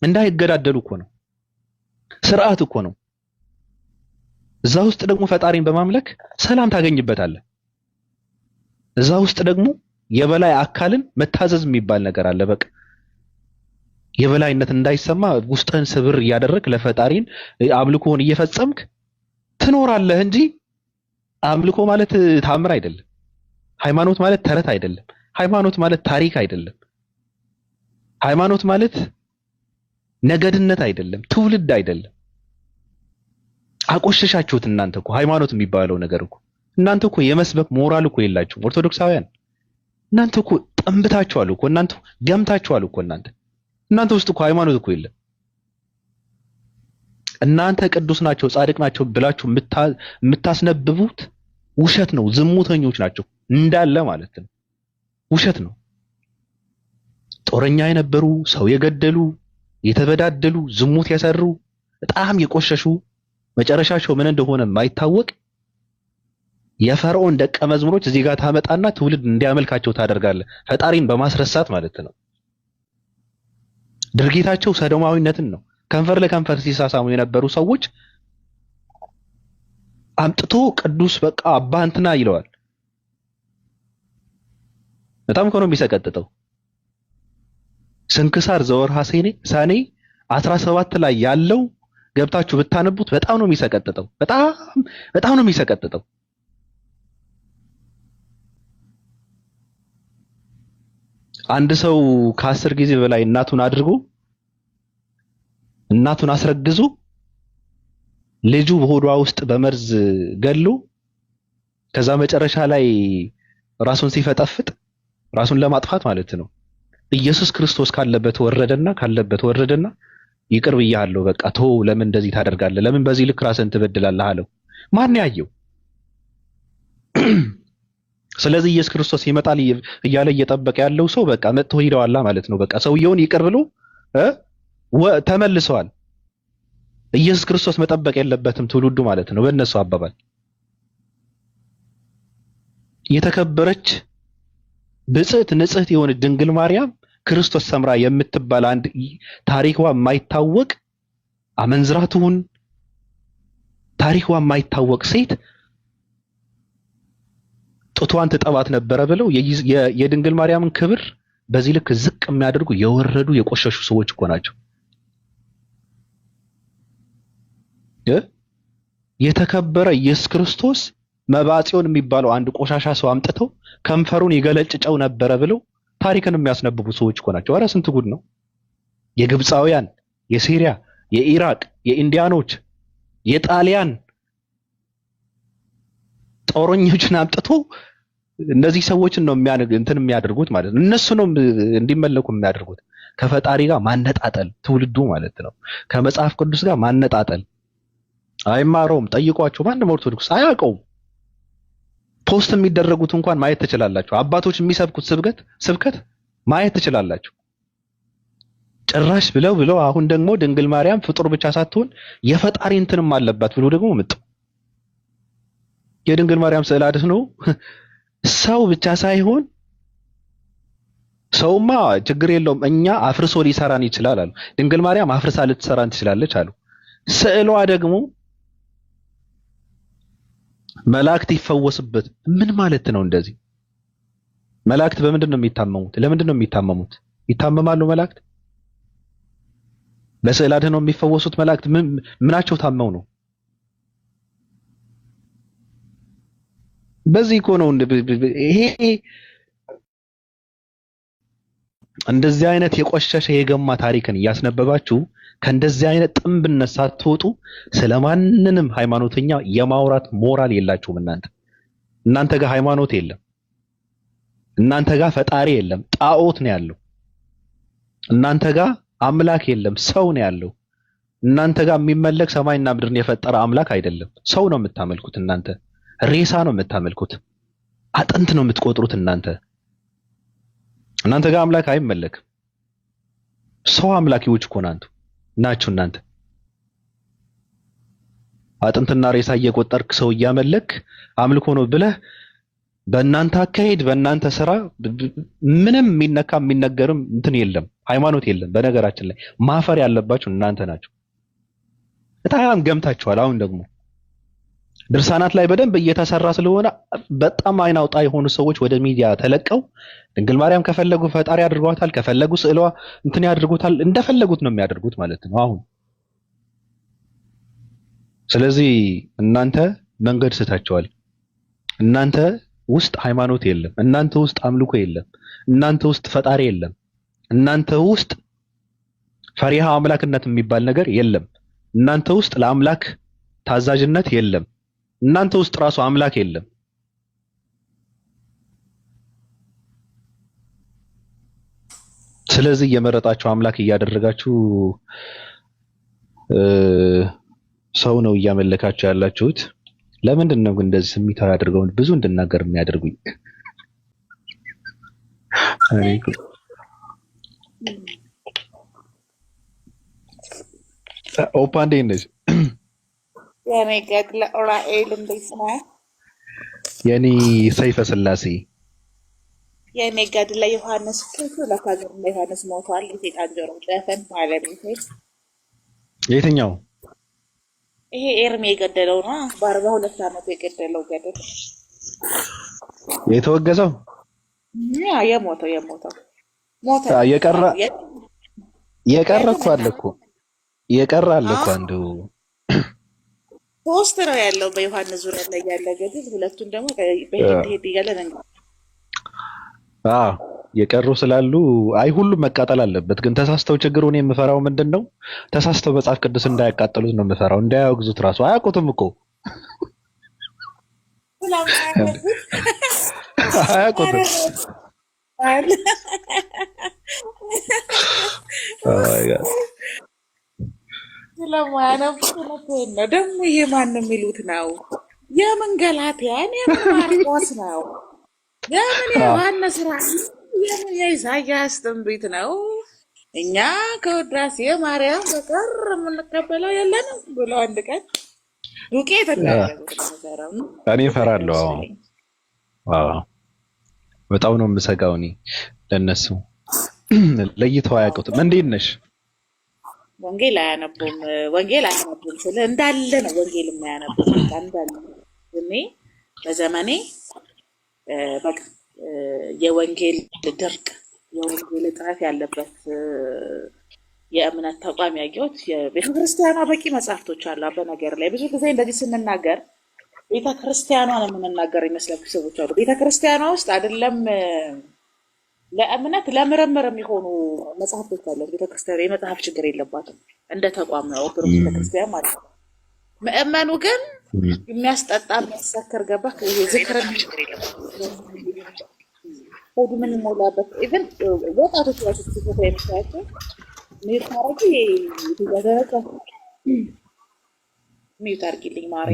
እንዳይገዳደሉ እኮ ነው። ስርዓት እኮ ነው። እዛ ውስጥ ደግሞ ፈጣሪን በማምለክ ሰላም ታገኝበታለህ። እዛ ውስጥ ደግሞ የበላይ አካልን መታዘዝ የሚባል ነገር አለ። በቃ የበላይነት እንዳይሰማ ውስጥህን ስብር እያደረግ ለፈጣሪን አምልኮን እየፈጸምክ ትኖራለህ እንጂ አምልኮ ማለት ታምር አይደለም። ሃይማኖት ማለት ተረት አይደለም። ሃይማኖት ማለት ታሪክ አይደለም። ሃይማኖት ማለት ነገድነት አይደለም፣ ትውልድ አይደለም። አቆሸሻችሁት እናንተ እኮ ሃይማኖት የሚባለው ነገር እኮ እናንተ እኮ የመስበክ ሞራል እኮ የላችሁም ኦርቶዶክሳውያን። እናንተ እኮ ጠንብታችኋል እኮ እናንተ ገምታችኋል እኮ እናንተ ውስጥ እኮ ሃይማኖት እኮ የለም። እናንተ ቅዱስ ናቸው ጻድቅ ናቸው ብላችሁ የምታስነብቡት ውሸት ነው። ዝሙተኞች ናቸው እንዳለ ማለት ነው። ውሸት ነው። ጦረኛ የነበሩ ሰው የገደሉ የተበዳደሉ ዝሙት የሰሩ በጣም የቆሸሹ መጨረሻቸው ምን እንደሆነ የማይታወቅ የፈርዖን ደቀ መዝሙሮች እዚህ ጋር ታመጣና ትውልድ እንዲያመልካቸው ታደርጋለህ። ፈጣሪን በማስረሳት ማለት ነው። ድርጊታቸው ሰዶማዊነትን ነው። ከንፈር ለከንፈር ሲሳሳሙ የነበሩ ሰዎች አምጥቶ ቅዱስ በቃ አባ እንትና ይለዋል። በጣም እኮ ነው የሚሰቀጥጠው። ስንክሳር ዘወርሃ ሰኔ 17 ላይ ያለው ገብታችሁ ብታነቡት በጣም ነው የሚሰቀጥጠው። በጣም በጣም ነው የሚሰቀጥጠው። አንድ ሰው ከ10 ጊዜ በላይ እናቱን አድርጎ እናቱን አስረግዞ ልጁ በሆዷ ውስጥ በመርዝ ገሎ ከዛ መጨረሻ ላይ ራሱን ሲፈጠፍጥ ራሱን ለማጥፋት ማለት ነው። ኢየሱስ ክርስቶስ ካለበት ወረደና ካለበት ወረደና ይቅር ብያለሁ፣ በቃ ተው፣ ለምን እንደዚህ ታደርጋለህ? ለምን በዚህ ልክ ራስን ትበድላለህ አለው። ማን ያየው? ስለዚህ ኢየሱስ ክርስቶስ ይመጣል እያለ እየጠበቀ ያለው ሰው በቃ መጥቶ ሂደዋላ ማለት ነው። በቃ ሰውየውን ይቅር ብሎ ተመልሰዋል። ኢየሱስ ክርስቶስ መጠበቅ የለበትም ትውልዱ ማለት ነው። በእነሱ አባባል የተከበረች ብጽዕት ንጽሕት የሆነች ድንግል ማርያም ክርስቶስ ሰምራ የምትባል አንድ ታሪክዋ የማይታወቅ አመንዝራ ትሁን ታሪክዋ የማይታወቅ ሴት ጡቷን ትጠባት ነበረ ብለው የድንግል ማርያምን ክብር በዚህ ልክ ዝቅ የሚያደርጉ የወረዱ የቆሸሹ ሰዎች እኮ ናቸው። የተከበረ ኢየሱስ ክርስቶስ መባጽዮን የሚባለው አንድ ቆሻሻ ሰው አምጥተው ከንፈሩን ይገለጭጨው ነበረ ብለው ታሪክን የሚያስነብቡ ሰዎች እኮ ናቸው። ኧረ ስንት ጉድ ነው! የግብፃውያን፣ የሲሪያ፣ የኢራቅ፣ የኢንዲያኖች፣ የጣሊያን ጦረኞችን አምጥቶ እነዚህ ሰዎችን ነው እንትን የሚያደርጉት ማለት ነው። እነሱ ነው እንዲመለኩ የሚያደርጉት። ከፈጣሪ ጋር ማነጣጠል ትውልዱ ማለት ነው። ከመጽሐፍ ቅዱስ ጋር ማነጣጠል። አይማረውም። ጠይቋቸው። ማንም ኦርቶዶክስ አያውቀውም። post የሚደረጉት እንኳን ማየት ትችላላችሁ። አባቶች የሚሰብኩት ስብከት ማየት ትችላላችሁ። ጭራሽ ብለው ብለው አሁን ደግሞ ድንግል ማርያም ፍጡር ብቻ ሳትሆን የፈጣሪ እንትንም አለባት ብሎ ደግሞ መጡ። የድንግል ማርያም ስዕል አድኅኖ ሰው ብቻ ሳይሆን ሰውማ ችግር የለውም እኛ አፍርሶ ሊሰራን ይችላል አሉ። ድንግል ማርያም አፍርሳ ልትሰራን ትችላለች አሉ። ስዕሏ ደግሞ መላእክት ይፈወስበት ምን ማለት ነው? እንደዚህ መላእክት በምንድን ነው የሚታመሙት? ለምንድን ነው የሚታመሙት? ይታመማሉ መላእክት? በስዕል አድኅኖ የሚፈወሱት መላእክት ምናቸው ታመው ነው? በዚህ እኮ ነው ይሄ እንደዚህ አይነት የቆሸሸ የገማ ታሪክን እያስነበባችሁ ከእንደዚህ አይነት ጥንብነት ሳትወጡ ስለማንንም ሃይማኖተኛ የማውራት ሞራል የላችሁም። እናንተ ጋር ሃይማኖት የለም። እናንተ ጋር ፈጣሪ የለም፣ ጣዖት ነው ያለው። እናንተ ጋር አምላክ የለም፣ ሰው ነው ያለው። እናንተ ጋር የሚመለክ ሰማይና ምድርን የፈጠረ አምላክ አይደለም፣ ሰው ነው የምታመልኩት። እናንተ ሬሳ ነው የምታመልኩት፣ አጥንት ነው የምትቆጥሩት። እናንተ ጋር አምላክ አይመለክም። ሰው አምላኪዎች እኮ ናችሁ እናንተ። አጥንትና ሬሳ እየቆጠርክ ሰው እያመለክ አምልኮ ነው ብለህ በእናንተ አካሄድ በእናንተ ስራ ምንም የሚነካ የሚነገርም እንትን የለም፣ ሃይማኖት የለም። በነገራችን ላይ ማፈር ያለባችሁ እናንተ ናችሁ። በጣም ገምታችኋል። አሁን ደግሞ ድርሳናት ላይ በደንብ እየተሰራ ስለሆነ በጣም አይን አውጣ የሆኑ ሰዎች ወደ ሚዲያ ተለቀው ድንግል ማርያም ከፈለጉ ፈጣሪ ያድርጓታል፣ ከፈለጉ ስዕሏ እንትን ያድርጉታል፣ እንደፈለጉት ነው የሚያደርጉት ማለት ነው አሁን። ስለዚህ እናንተ መንገድ ስታችኋል። እናንተ ውስጥ ሃይማኖት የለም። እናንተ ውስጥ አምልኮ የለም። እናንተ ውስጥ ፈጣሪ የለም። እናንተ ውስጥ ፈሪሃ አምላክነት የሚባል ነገር የለም። እናንተ ውስጥ ለአምላክ ታዛዥነት የለም። እናንተ ውስጥ ራሱ አምላክ የለም። ስለዚህ እየመረጣችሁ አምላክ እያደረጋችሁ ሰው ነው እያመለካችሁ ያላችሁት። ለምንድን ነው ግን እንደዚህ ስሜታዊ አድርገው ብዙ እንድናገር የሚያደርጉኝ? ኦፓ እንዴት ነሽ? የኔ ገድለ ዑራኤል እንዴት ነህ? የኔ ሰይፈ ስላሴ የኔ ገድለ ዮሐንስ ለካ ገድለ ዮሐንስ ሞቷል። የሴጣን ጆሮ ደፈን ባለቤቴ። የትኛው? ይሄ ኤርሚ የገደለው ነው። በ42 ዓመቱ የገደለው ገድል የተወገዘው የሞተው ሞተ። የቀረ እኮ አለ እኮ የቀረ አለ እኮ አንዱ ሶስት ነው ያለው በዮሐንስ ዙሪያ ላይ ያለ ገድል። ሁለቱን ደግሞ በሄድ ሄድ እያለ ነው። አዎ የቀሩ ስላሉ አይ ሁሉም መቃጠል አለበት። ግን ተሳስተው ችግሩን የምፈራው ምንድን ነው? ተሳስተው መጽሐፍ ቅዱስ እንዳያቃጥሉት ነው የምፈራው። እንዳያወግዙት ራሱ አያውቁትም እኮ አያውቁትም። ስለማያነቡት ነው። ደግሞ ይሄ ማን የሚሉት ነው? የምን ገላትያን የምን ማርቆስ ነው? የምን የዮሐንስ ራእይ የምን የኢሳያስ ትንቢት ነው? እኛ ከውዳሴ ማርያም በቀር የምንቀበለው የለንም ብሎ አንድ ቀን ዱቄት እንዳያደርጉት እኔ እፈራለሁ። አዎ በጣም ነው የምሰጋው። እኔ ለእነሱ ለይተው አያውቁትም። እንዴት ነሽ? ወንጌል አያነቡም። ወንጌል አያነቡም ስለ እንዳለ ነው ወንጌል የማያነቡት በቃ እንዳለ። እኔ በዘመኔ በቃ የወንጌል ድርቅ የወንጌል እጥረት ያለበት የእምነት ተቋም ያየሁት የቤተክርስቲያኗ በቂ መጽሐፍቶች አሉ። በነገር ላይ ብዙ ጊዜ እንደዚህ ስንናገር ቤተክርስቲያኗን የምንናገር ይመስላችሁ ሰዎች አሉ። ቤተክርስቲያኗ ውስጥ አይደለም ለእምነት ለምርምር የሚሆኑ መጽሐፍቶች አሉ። ቤተክርስቲያን የመጽሐፍ ችግር የለባትም እንደ ተቋም ነው ኦርቶዶክስ ቤተክርስቲያን ማለት ነው። ምእመኑ ግን የሚያስጠጣ የሚያሰክር ገባ ይሄ ዝክር ሆዱ ምን ሞላበት። even ወጣቶች ራሱ ሲፎቶ የምታያቸው mute ማድረግ የተዘረቀ mute አድርጊልኝ ማሬ።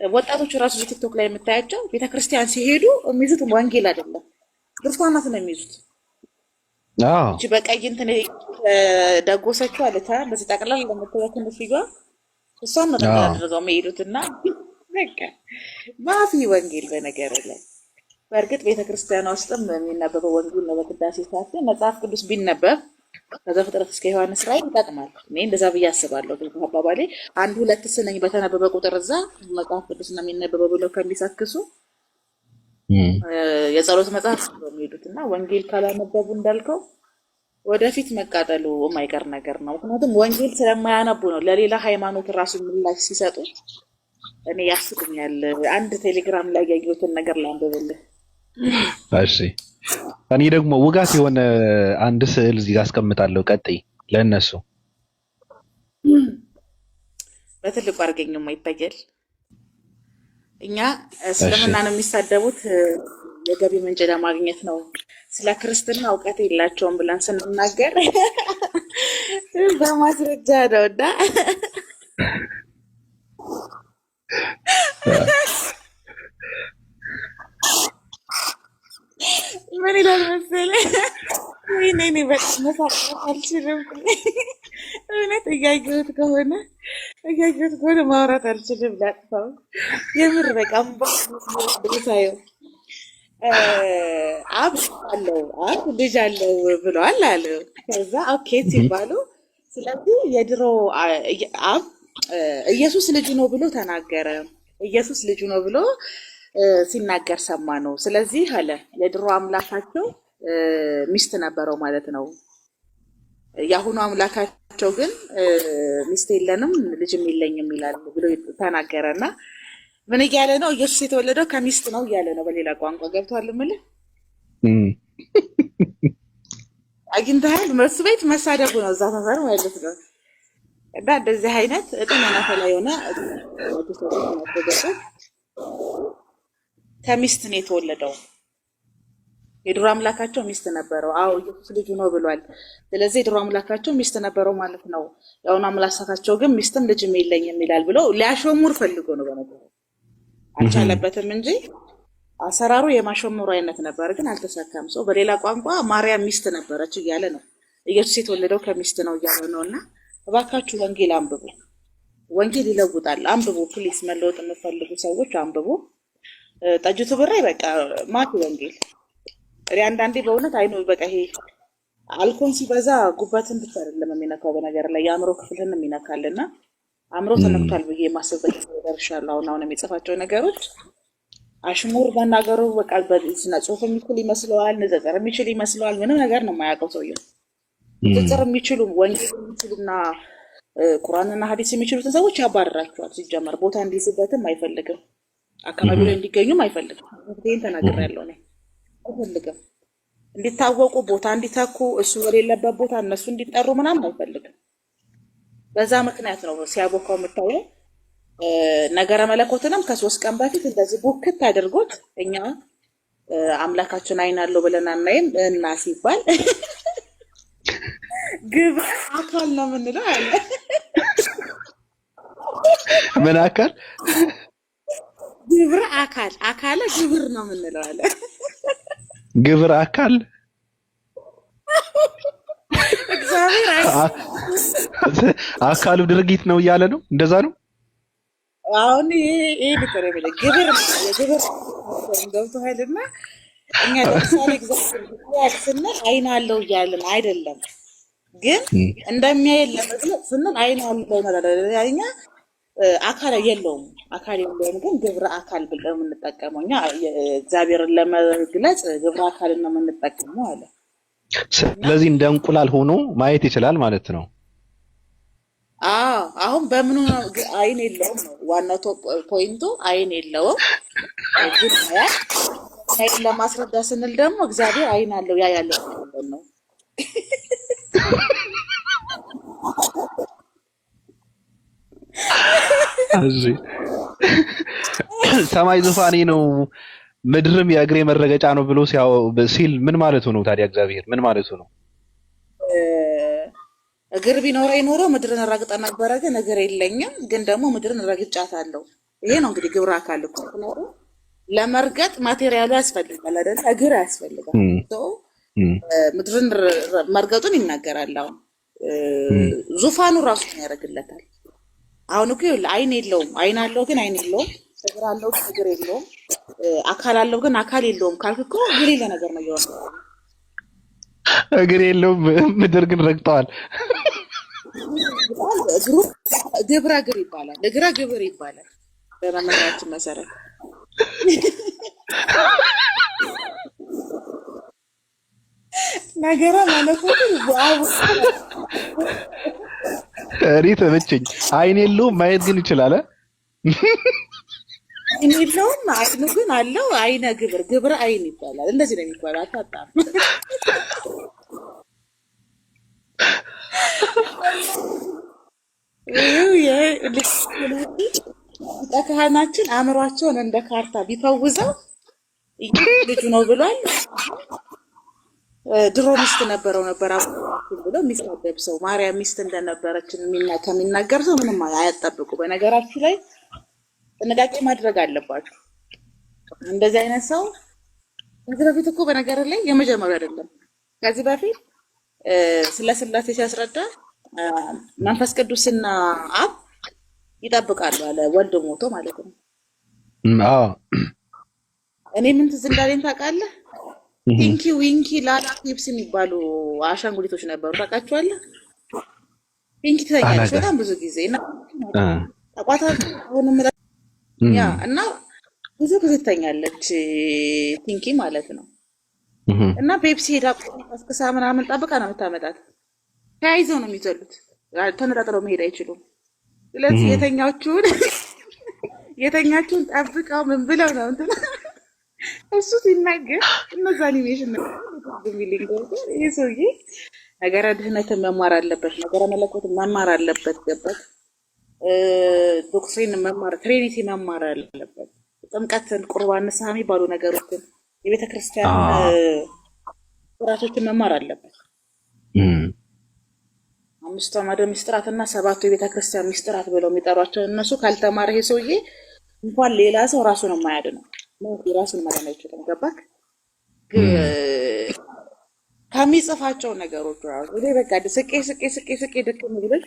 ወጣቶቹ ራሱ ቲክቶክ ላይ የምታያቸው ቤተክርስቲያን ሲሄዱ የሚይዙት ወንጌል አይደለም ድርሳናት ነው የሚይዙት። እቺ በቀይ እንትን ደጎሰችው አለች በዚህ ጠቅላላ ለምትለው ትንሽዬዋ እሷን ነው ጠቅላላ አድርገው የሚሄዱት እና በቃ ማፊ ወንጌል በነገር ላይ በእርግጥ ቤተክርስቲያኗ ውስጥም የሚነበበው ወንጌል ነው። በቅዳሴ ሰዓት ግን መጽሐፍ ቅዱስ ቢነበብ ከዘፍጥረት እስከ ዮሐንስ ራእይ ይጠቅማል። እኔ እንደዛ ብዬ አስባለሁ። አባባሌ አንድ ሁለት ስንኝ በተነበበ ቁጥር እዛ መጽሐፍ ቅዱስ ነው የሚነበበው ብለው ከሚሰክሱ የጸሎት መጽሐፍ ነው የሚሄዱት እና ወንጌል ካላነበቡ እንዳልከው ወደፊት መቃጠሉ የማይቀር ነገር ነው። ምክንያቱም ወንጌል ስለማያነቡ ነው ለሌላ ሃይማኖት ራሱ ምላሽ ሲሰጡ እኔ ያስቁኛል። አንድ ቴሌግራም ላይ ያየሁትን ነገር ላንብብልህ። እሺ እኔ ደግሞ ውጋት የሆነ አንድ ስዕል እዚህ ጋር አስቀምጣለሁ። ቀጥይ ለእነሱ በትልቁ አድርገኝማ ይታያል። እኛ እስልምና ነው የሚሳደቡት የገቢ ምንጭ ለማግኘት ነው፣ ስለ ክርስትና እውቀት የላቸውም ብለን ስንናገር በማስረጃ ነው እና ምን ይላል መሰለህ? ወይኔ እኔ በጣም መሳቅ አልችልም። እውነት እያየሁት ከሆነ ማውራት አልችልም። ላጥፋው። የምር በቃ ሳየው አብ አለው አብ ልጅ አለው ብለዋል አለ። ከዛ okay ሲባሉ ስለዚህ የድሮ አብ ኢየሱስ ልጁ ነው ብሎ ተናገረ። ኢየሱስ ልጁ ነው ብሎ ሲናገር ሰማ ነው። ስለዚህ አለ የድሮ አምላካቸው ሚስት ነበረው ማለት ነው። የአሁኑ አምላካቸው ግን ሚስት የለንም ልጅም የለኝም ይላል ብሎ ተናገረ። እና ምን እያለ ነው? ኢየሱስ የተወለደው ከሚስት ነው እያለ ነው። በሌላ ቋንቋ ገብቷል። የምልህ አግኝተሃል። እሱ ቤት መሳደቡ ነው እዛ ሰፈር ማለት ነው። እና እንደዚህ አይነት እጥን ነፈላ የሆነ ከሚስት ነው የተወለደው። የድሮ አምላካቸው ሚስት ነበረው። አዎ ኢየሱስ ልጁ ነው ብሏል። ስለዚህ የድሮ አምላካቸው ሚስት ነበረው ማለት ነው። የአሁኑ አምላካቸው ግን ሚስትም ልጅም የለኝም ይላል ብሎ ሊያሾሙር ፈልጎ ነው። በነገሩ አልቻለበትም እንጂ አሰራሩ የማሾሙር አይነት ነበር፣ ግን አልተሳካም። ሰው በሌላ ቋንቋ ማርያም ሚስት ነበረች እያለ ነው። ኢየሱስ የተወለደው ከሚስት ነው እያለ ነው። እና እባካችሁ ወንጌል አንብቡ። ወንጌል ይለውጣል። አንብቡ please። መለወጥ የምፈልጉ ሰዎች አንብቡ። ጠጅቱ ብሬ በቃ ማቲ ወንጌል እኔ አንዳንዴ በእውነት አይኑ በቃ ይሄ አልኮል ሲበዛ ጉበትን ብቻ አይደለም የሚነካው፣ በነገር ላይ የአእምሮ ክፍልህን ይነካል። እና አእምሮ ተነክቷል ብዬ የማስብበት ደርሻለሁ። አሁን አሁን የሚጽፋቸው ነገሮች አሽሙር መናገሩ በቃ በስነ ጽሁፍ የሚችል ይመስለዋል፣ ንጽጽር የሚችል ይመስለዋል። ምንም ነገር ነው የማያውቀው ሰውየው። ንጽጽር የሚችሉ ወንጌል የሚችሉና ቁርአንና ሀዲስ የሚችሉትን ሰዎች ያባርራቸዋል። ሲጀመር ቦታ እንዲይዝበትም አይፈልግም፣ አካባቢ ላይ እንዲገኙም አይፈልግም። ይህን ተናግሬያለሁ እኔ አይፈልግም። እንዲታወቁ ቦታ እንዲተኩ እሱ በሌለበት ቦታ እነሱ እንዲጠሩ ምናምን አይፈልግም። በዛ ምክንያት ነው ሲያቦካው የምታየው። ነገረ መለኮትንም ከ3 ቀን በፊት እንደዚህ ቡክት አድርጎት እኛ አምላካችን አይን አለው ብለን አናይም እና ሲባል ግብረ አካል ነው የምንለው አለ። ምን አካል? ግብረ አካል፣ አካለ ግብር ነው የምንለው አለ። ግብረ አካል እግዚአብሔር አካሉ ድርጊት ነው እያለ ነው። እንደዛ ነው። አሁን ይሄ ልኮ ነው ግብር የግብር ገብቶሃል። እና እኛ ለምሳሌ እግዚአብሔር ስንል አይን አለው እያልን አይደለም፣ ግን እንደሚያየን ለመግለጽ ስንል አይን አለው እንላለን። እኛ አካል የለውም፣ አካል የለውም፣ ግን ግብረ አካል ብለን የምንጠቀመው እኛ እግዚአብሔርን ለመግለጽ ግብረ አካልን ነው የምንጠቀመው አለ። ስለዚህ እንደ እንቁላል ሆኖ ማየት ይችላል ማለት ነው። አዎ አሁን በምኑ ነው? አይን የለውም ነው ዋናው point ኡ። አይን የለውም ግን ያያል። አይን ለማስረዳት ስንል ደግሞ እግዚአብሔር አይን አለው ያ ያለው ነው። እሺ ሰማይ ዙፋኔ ነው ምድርም የእግሬ መረገጫ ነው ብሎ ሲል ምን ማለቱ ነው ታዲያ? እግዚአብሔር ምን ማለቱ ነው? እግር ቢኖረኝ ኖሮ ምድርን ረግጠ ነበረ፣ ግን እግር የለኝም፣ ግን ደግሞ ምድርን ረግጫታለሁ። ይሄ ነው እንግዲህ ግብረ አካል እኮ። ለመርገጥ material ኡ ያስፈልጋል አይደል? እግር ያስፈልጋል። ምድርን መርገጡን ይናገራል። አሁን ዙፋኑ ራሱ ያደርግለታል። አሁን እኮ ይኸውልህ አይን የለውም፣ አይን አለው ግን አይን የለውም፣ እግር አለው ግን እግር የለውም፣ አካል አለው ግን አካል የለውም ካልክ እኮ የሌለ ነገር ነው እየሆነ። እግር የለውም ምድር ግን ረግጠዋል። እግሩ ግብረ እግር ይባላል፣ እግረ ግብር ይባላል በመመሪያችን መሰረት። ነገረ መለኮቱ እኔ ተመቸኝ። አይን የለውም ማየት ግን ይችላል። አይን የለውም አይኑ ግን አለው። አይነ ግብር፣ ግብረ አይን ይባላል። እንደዚህ ነው የሚባለው። አታጣም። ሊቀ ካህናችን አእምሯቸውን እንደ ካርታ ቢፈውዘው ልጁ ነው ብሏል። ድሮ ሚስት ነበረው ነበር ብሎ የሚሳደብ ሰው ማርያም ሚስት እንደነበረች ከሚናገር ሰው ምንም አያጠብቁ። በነገራችሁ ላይ ጥንቃቄ ማድረግ አለባችሁ። እንደዚህ አይነት ሰው ከዚህ በፊት እኮ በነገር ላይ የመጀመሪያው አይደለም። ከዚህ በፊት ስለ ስላሴ ሲያስረዳ መንፈስ ቅዱስና አብ ይጠብቃሉ አለ፣ ወልድ ሞቶ ማለት ነው። እኔ ምን ትዝ እንዳለኝ ታውቃለህ? ቲንኪ ዊንኪ ላላ ፒፕስ የሚባሉ አሻንጉሊቶች ነበሩ። ታውቃቸዋለህ? ፒንኪ ትተኛለች በጣም ብዙ ጊዜ እና ታውቋታለህ? አሁንም ያ እና ብዙ ጊዜ ትተኛለች ቲንኪ ማለት ነው። እና ፔፕሲ ሄዳ ቀስቅሳ ምናምን ጠብቃ ነው የምታመጣት። ተያይዘው ነው የሚዘሉት፣ ተነጣጥለው መሄድ አይችሉም። ስለዚህ የተኛችሁን ጠብቀው ምን ብለው ነው እንትን እሱ ሲናገር እነዛ አኒሜሽን ነው የሚልኝ። ይህ ሰውዬ ነገረ ድህነትን መማር አለበት፣ ነገረ መለኮትን መማር አለበት። ገበት doctrine መማር፣ Trinity መማር አለበት። ጥምቀትን፣ ቁርባን፣ ንስሐ የሚባሉ ነገሮችን የቤተ ክርስቲያን ስርዓቶችን መማር አለበት። አምስቱ አዕማደ ምስጢራት እና ሰባቱ የቤተ ክርስቲያን ምስጢራት ብለው የሚጠሯቸው እነሱ ካልተማረ ይሄ ሰውዬ እንኳን ሌላ ሰው ራሱን የማያድነው ራሱን ማዳን አይችልም። ገባክ? ከሚጽፋቸው ነገሮች ራሱ እኔ በቃ ስቄ ስቄ ስቄ ስቄ ድክም ብሎኝ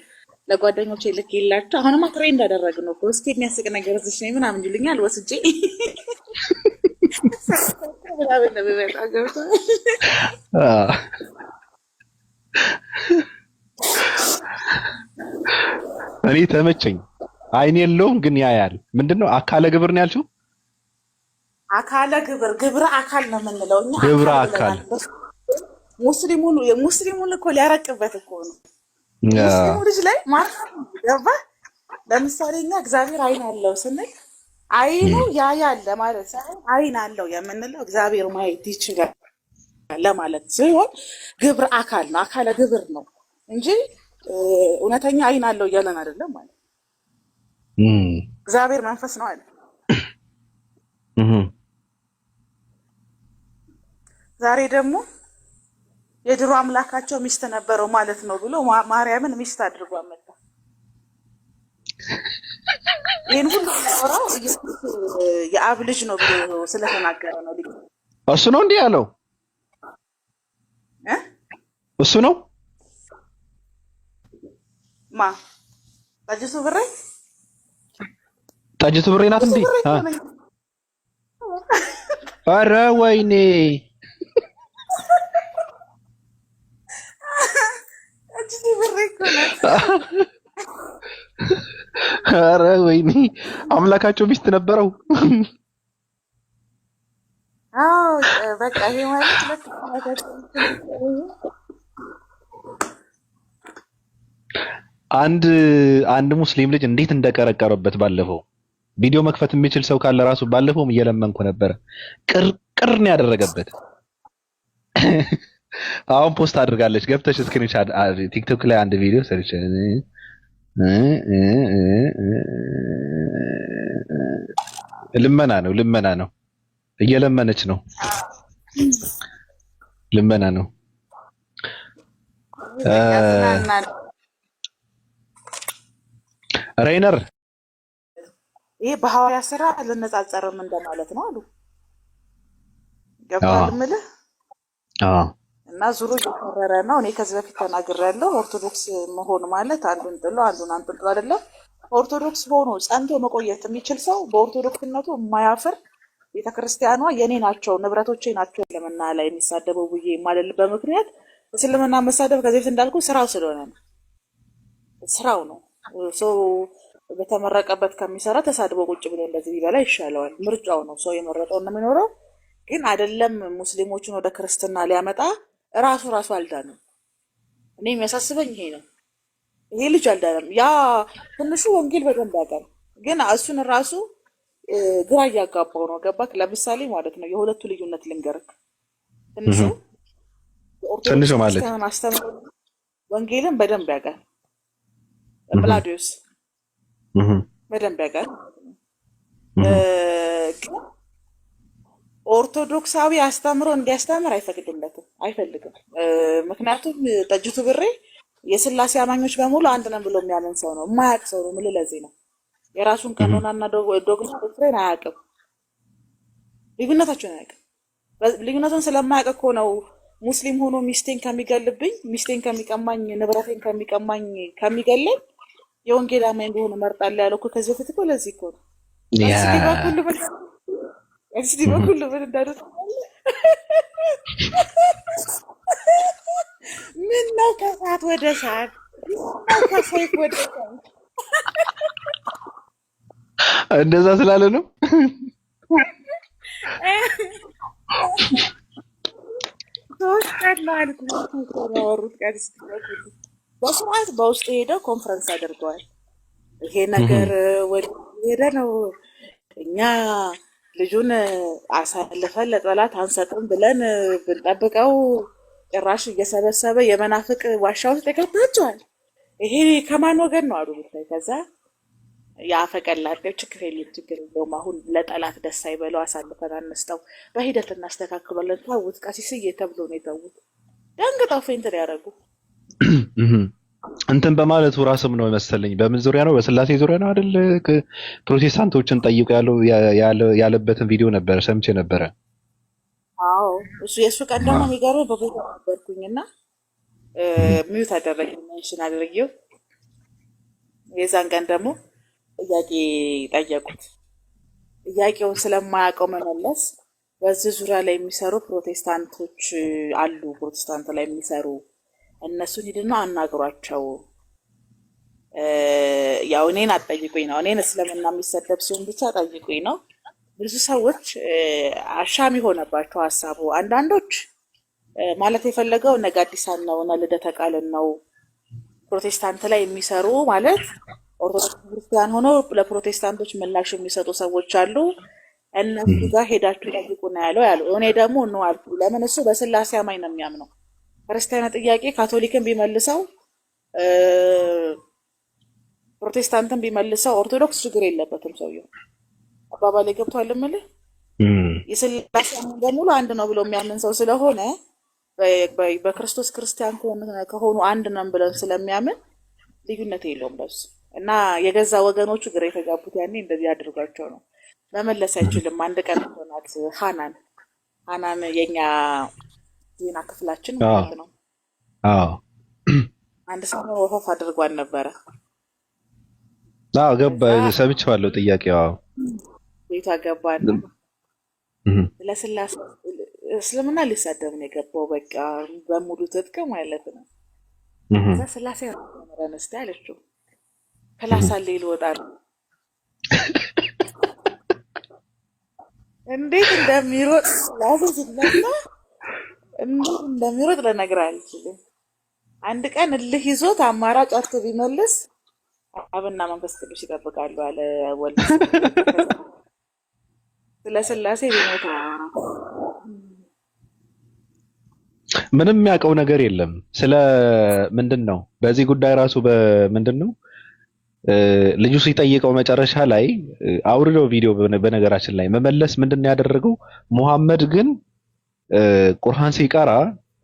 ለጓደኞቼ ልክ የላቸው አሁንማ trend አደረግነው እኮ እስኪ የሚያስቅ ነገር እዚህ ነኝ ምናምን ይሉኛል። ወስጄ ምናምን ነው የምመጣው። ገብቶሃል? እኔ ተመቸኝ። አይን የለውም ግን ያያል። ምንድነው አካለ ግብር ነው ያልሽው? አካለ ግብር፣ ግብረ አካል ነው የምንለው እኛ። ግብረ አካል ሙስሊሙን እኮ ሊያረቅበት እኮ ነው። ሙስሊሙ ልጅ ላይ ማርያም ገባ። ለምሳሌ እኛ እግዚአብሔር አይን አለው ስንል አይኑ ያያል ለማለት ሳይሆን አይን አለው የምንለው እግዚአብሔር ማየት ይችላል ለማለት ሲሆን ግብር አካል ነው፣ አካለ ግብር ነው እንጂ እውነተኛ አይን አለው እያለን አይደለም ማለት። እግዚአብሔር መንፈስ ነው አለ። ዛሬ ደግሞ የድሮ አምላካቸው ሚስት ነበረው ማለት ነው ብሎ ማርያምን ሚስት አድርጎ አመጣ። ይህን ሁሉ የሚያወራው ኢየሱስ የአብ ልጅ ነው ብሎ ስለተናገረ ነው። ልጅ እሱ ነው እንዲህ ያለው እ እሱ ነው ማ ጠጅቱ ብሬ ጠጅቱ ብሬ ናት እሱ እንዴ? ብሬ እኮ ነኝ። ኧረ ወይኔ ጠጅቱ ብሬ እኮ ናት። ኧረ ወይኔ አምላካቸው ሚስት ነበረው። አዎ በቃ ይሄ ማለት ልክ አምላካቸው ሚስት ነበረው። አንድ አንድ ሙስሊም ልጅ እንዴት እንደቀረቀረበት ባለፈው ቪዲዮ መክፈት የሚችል ሰው ካለ ራሱ ባለፈውም እየለመንኩ ነበረ። ቅርቅር ነው ያደረገበት። አሁን post አድርጋለች። ገብተሽ screenshot ቲክቶክ ላይ አንድ ቪዲዮ ሰርቼ ልመና ነው፣ ልመና ነው፣ እየለመነች ነው፣ ልመና ነው። በቃ ዝናና ሬይነር ይሄ በሐዋርያ ስራ አልነጻጸርም እንደማለት ነው አሉ። ገብቶሃል የምልህ እና ዙሩ እየከረረ ነው። እኔ ከዚህ በፊት ተናግሬያለሁ። ኦርቶዶክስ መሆን ማለት አንዱን ጥሎ አንዱን አንጠልጥሎ አይደለም። ኦርቶዶክስ ሆኖ ጸንቶ መቆየት የሚችል ሰው በኦርቶዶክስነቱ የማያፍር ቤተክርስቲያኗ የኔ ናቸው ንብረቶቼ ናቸው እስልምና ላይ የሚሳደበው ብዬ የማልልበት ምክንያት እስልምና መሳደብ ከዚህ በፊት እንዳልኩ ስራው ስለሆነ ነው። ስራው ነው። ሰው በተመረቀበት ከሚሰራ ተሳድቦ ቁጭ ብሎ እንደዚህ ቢበላ ይሻለዋል። ምርጫው ነው። ሰው የመረጠው ነው የሚኖረው። ግን አይደለም ሙስሊሞችን ወደ ክርስትና ሊያመጣ እራሱ ራሱ አልዳንም። እኔ የሚያሳስበኝ ይሄ ነው። ይሄ ልጅ አልዳንም። ያ ትንሹ ወንጌል በደንብ ያውቃል፣ ግን እሱን ራሱ ግራ እያጋባው ነው። ገባክ? ለምሳሌ ማለት ነው የሁለቱ ልዩነት ልንገርክ። ትንሹ የኦርቶዶክስ ትንሹ ማለት ክርስቲያንን አስተምሮ ወንጌልን በደንብ ያውቃል። ጵላዲዮስ በደንብ ያውቃል። ግን ኦርቶዶክሳዊ አስተምሮ እንዲያስተምር አይፈቅድለትም፣ አይፈልግም። ምክንያቱም ጠጅቱ ብሬ የስላሴ አማኞች በሙሉ አንድ ነን ብሎ የሚያምን ሰው ነው፣ የማያውቅ ሰው ነው። የምልህ ለዚህ ነው። የራሱን ቀኖናና ዶግማ doctrine አያውቅም፣ ልዩነታቸውን አያውቅም። ልዩነቱን ስለማያውቅ እኮ ነው ሙስሊም ሆኖ ሚስቴን ከሚገልብኝ፣ ሚስቴን ከሚቀማኝ፣ ንብረቴን ከሚቀማኝ ከሚገለኝ የወንጌል አማኝ ብሆን እመርጣለሁ ያለው እኮ ከዚህ በፊት እኮ ለዚህ እኮ ነው። ያ ቀሲስ ዲበኩሉ ምን ቀሲስ ዲበኩሉ ምን እንዳሉ ታውቃለህ? ምን ነው ከሰዓት ወደ ሰዓት፣ ምን ነው ከሰይፍ ወደ ሰይፍ። እንደዛ ስላለ ነው። 3 ቀን ነው አልኩህ እኮ ነው ያወሩት። ቀሲስ ዲበኩሉ በስርዓት በውስጥ ሄደው ኮንፈረንስ አድርገዋል። ይሄ ነገር ወደ ሄደ ነው እኛ ልጁን አሳልፈን ለጠላት አንሰጥም ብለን ብንጠብቀው ጭራሽ እየሰበሰበ የመናፍቅ ዋሻ ውስጥ የከታቸዋል። ይሄ ከማን ወገን ነው አሉ ብታይ። ከዛ የአፈቀላጤው ችግር የለም ችግር የለውም አሁን ለጠላት ደስ አይበለው አሳልፈን አንስጠው፣ በሂደት እናስተካክሏለን። ተዉት ቀሲስዬ ተብሎ ነው የተዉት። ደንግጠው faint ያደረጉ። እንትን በማለቱ ራስም ነው መሰለኝ። በምን ዙሪያ ነው? በስላሴ ዙሪያ ነው አይደል? ፕሮቴስታንቶችን ጠይቁ ያለው ያለበትን ቪዲዮ ነበረ ሰምቼ ነበረ። አዎ እሱ የእሱ ቀን ደግሞ የሚገርምህ በቦታ ነበርኩኝና mute አደረገ mention አድርጌው የዛን ቀን ደግሞ ጥያቄ ጠየቁት። ጥያቄውን ስለማያውቀው መመለስ በዚህ ዙሪያ ላይ የሚሰሩ ፕሮቴስታንቶች አሉ፣ ፕሮቴስታንት ላይ የሚሰሩ እነሱን ሂድና አናግሯቸው። ያው እኔን አትጠይቁኝ ነው፣ እኔን እስልምና የሚሰደብ ሲሆን ብቻ ጠይቁኝ ነው። ብዙ ሰዎች አሻሚ ሆነባቸው ሀሳቡ። አንዳንዶች ማለት የፈለገው እነ ጋዲሳን ነው እነ ልደተ ቃልን ነው ፕሮቴስታንት ላይ የሚሰሩ ማለት ኦርቶዶክስ ክርስቲያን ሆኖ ለፕሮቴስታንቶች ምላሽ የሚሰጡ ሰዎች አሉ። እነሱ ጋር ሄዳችሁ ጠይቁ ነው ያለው ያሉ። እኔ ደግሞ ነው አልኩ። ለምን እሱ በስላሴ አማኝ ነው የሚያምነው። ክርስቲያን ጥያቄ ካቶሊክን ቢመልሰው ፕሮቴስታንትን ቢመልሰው ኦርቶዶክስ ችግር የለበትም ሰውየው። አባባሌ ገብቷል እምልህ የስላሴ አማኝ በሙሉ አንድ ነው ብሎ የሚያምን ሰው ስለሆነ በክርስቶስ ክርስቲያን ከሆኑ አንድ ነን ብለን ስለሚያምን ልዩነት የለውም ለሱ። እና የገዛ ወገኖቹ ግራ የተጋቡት ያኔ እንደዚህ አድርጓቸው ነው። መመለስ አይችልም። አንድ ቀን ሆናት ሃናን ሃናን የኛ ዜና ክፍላችን ማለት ነው። አንድ ሰሞን ወፈፍ አድርጓን ነበረ። አዎ ገባ፣ ሰምቼዋለሁ። ጥያቄው ቤቷ ገባና ለስላሴ እስልምና ሊሳደብ ነው የገባው። በቃ በሙሉ ትጥቅ ማለት ነው። እዛ ስላሴ ረን እስቲ አለችው። class አለ ልወጣ ነው። እንዴት እንደሚሮጥ ስላሴ ሲነሳ እንዴት እንደሚሮጥ ልነግርህ አልችልም። አንድ ቀን እልህ ይዞት አማራጭ አጥቶ ቢመልስ አብና መንፈስ ቅዱስ ይጠብቃሉ አለ ወልድ። ስለ ስላሴ ቢሞት ምንም የሚያውቀው ነገር የለም። ስለ ምንድን ነው በዚህ ጉዳይ ራሱ በምንድን ነው ልጁ ሲጠይቀው መጨረሻ ላይ አውርደው ቪዲዮ በነገራችን ላይ መመለስ ምንድን ነው ያደረገው? ሙሐመድ ግን ቁርአን ሲቀራ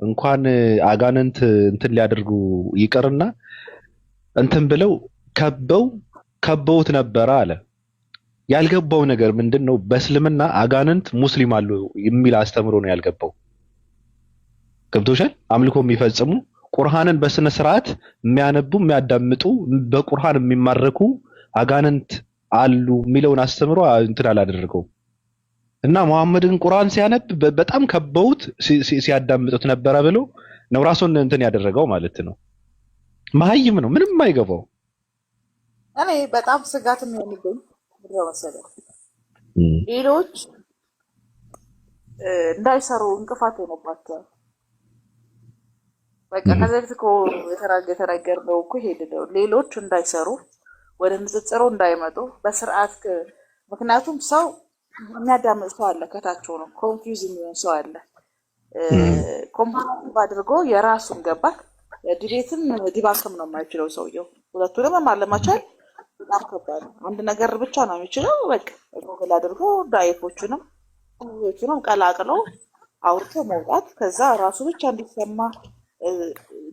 እንኳን አጋንንት እንትን ሊያደርጉ ይቅርና እንትን ብለው ከበውት ነበረ አለ። ያልገባው ነገር ምንድን ነው? በእስልምና አጋንንት ሙስሊም አሉ የሚል አስተምሮ ነው ያልገባው። ገብቶሻል? አምልኮ የሚፈጽሙ ቁርአንን በስነ ስርዓት የሚያነቡ የሚያዳምጡ በቁርአን የሚማረኩ አጋንንት አሉ የሚለውን አስተምሮ እንትን አላደረገውም። እና መሐመድን ቁርአን ሲያነብ በጣም ከበውት ሲያዳምጡት ነበረ ብሎ ነው ራሱን እንትን ያደረገው ማለት ነው። መሀይም ነው፣ ምንም አይገባው። እኔ በጣም ስጋት የሚሆንብኝ ምንድን ነው መሰለህ፣ ሌሎች እንዳይሰሩ እንቅፋት ሆኖባቸዋል። በቃ ከዚህ በፊት እኮ የተናገርነው እኮ ይሄን ነው። ሌሎች እንዳይሰሩ ወደ ንጽጽሩ እንዳይመጡ በስርዓት ምክንያቱም ሰው የሚያዳምጥ ሰው አለ፣ ከታች ሆኖ confuse የሚሆን ሰው አለ። comparative አድርጎ የራሱን ገባክ debate ም debunk ም ነው የማይችለው ሰውየው። ሁለቱንም ለመቻል በጣም ከባድ ነው። አንድ ነገር ብቻ ነው የሚችለው። በቃ ጎግል አድርጎ ዳይፎቹንም ቹንም ቀላቅሎ አውርቶ መውጣት፣ ከዛ ራሱ ብቻ እንዲሰማ።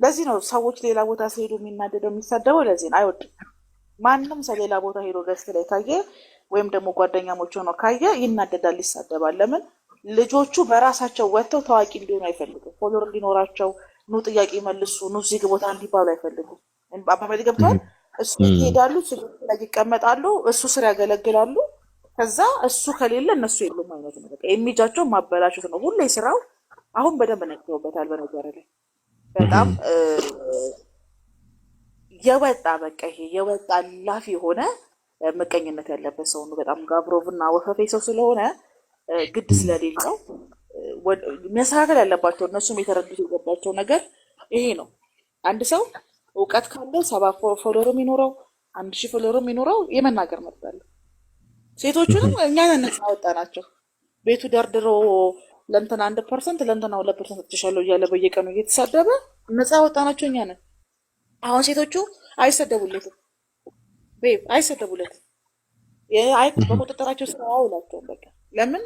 ለዚህ ነው ሰዎች ሌላ ቦታ ሲሄዱ የሚናደደው የሚሳደበው። ለዚህ ነው አይወድም። ማንም ሰው ሌላ ቦታ ሄዶ guest ላይ ካየ ወይም ደግሞ ጓደኛሞች ሆኖ ካየ ይናደዳል፣ ይሳደባል። ለምን? ልጆቹ በራሳቸው ወጥተው ታዋቂ እንዲሆኑ አይፈልጉም። follower እንዲኖራቸው፣ ኑ ጥያቄ መልሱ፣ ኑ እዚህ ቦታ እንዲባሉ አይፈልጉም። አባባሌ ገብተዋል። እሱ ይሄዳሉ፣ እሱ ላይ ይቀመጣሉ፣ እሱ ስር ያገለግላሉ። ከዛ እሱ ከሌለ እነሱ የሉም አይነት ነው። በቃ image ኣቸው ማበላሸት ነው ሁሌ ስራው። አሁን በደንብ ነቅተውበታል። በነገር ላይ በጣም የወጣ በቃ ይሄ የወጣ ላፊ የሆነ ምቀኝነት ያለበት ሰው ነው። በጣም ጋብሮቭ እና ወፈፌ ሰው ስለሆነ ግድ ስለሌለው መስተካከል ያለባቸው እነሱም የተረዱት የገባቸው ነገር ይሄ ነው። አንድ ሰው እውቀት ካለው 70 follower ም ይኖረው 1000 follower ም ይኖረው የመናገር መብት አለው። ሴቶቹንም እኛ ነን ነፃ ያወጣናቸው። ቤቱ ደርድሮ ለእንትና 1% ለእንትና 2% ሰጥቼሻለሁ እያለ በየቀኑ እየተሳደበ ነፃ ያወጣናቸው እኛ ነን። አሁን ሴቶቹ አይሰደቡለትም፣ babe አይሰደቡለትም። አይ በቁጥጥራቸው ስር አያውላቸውም። በቃ ለምን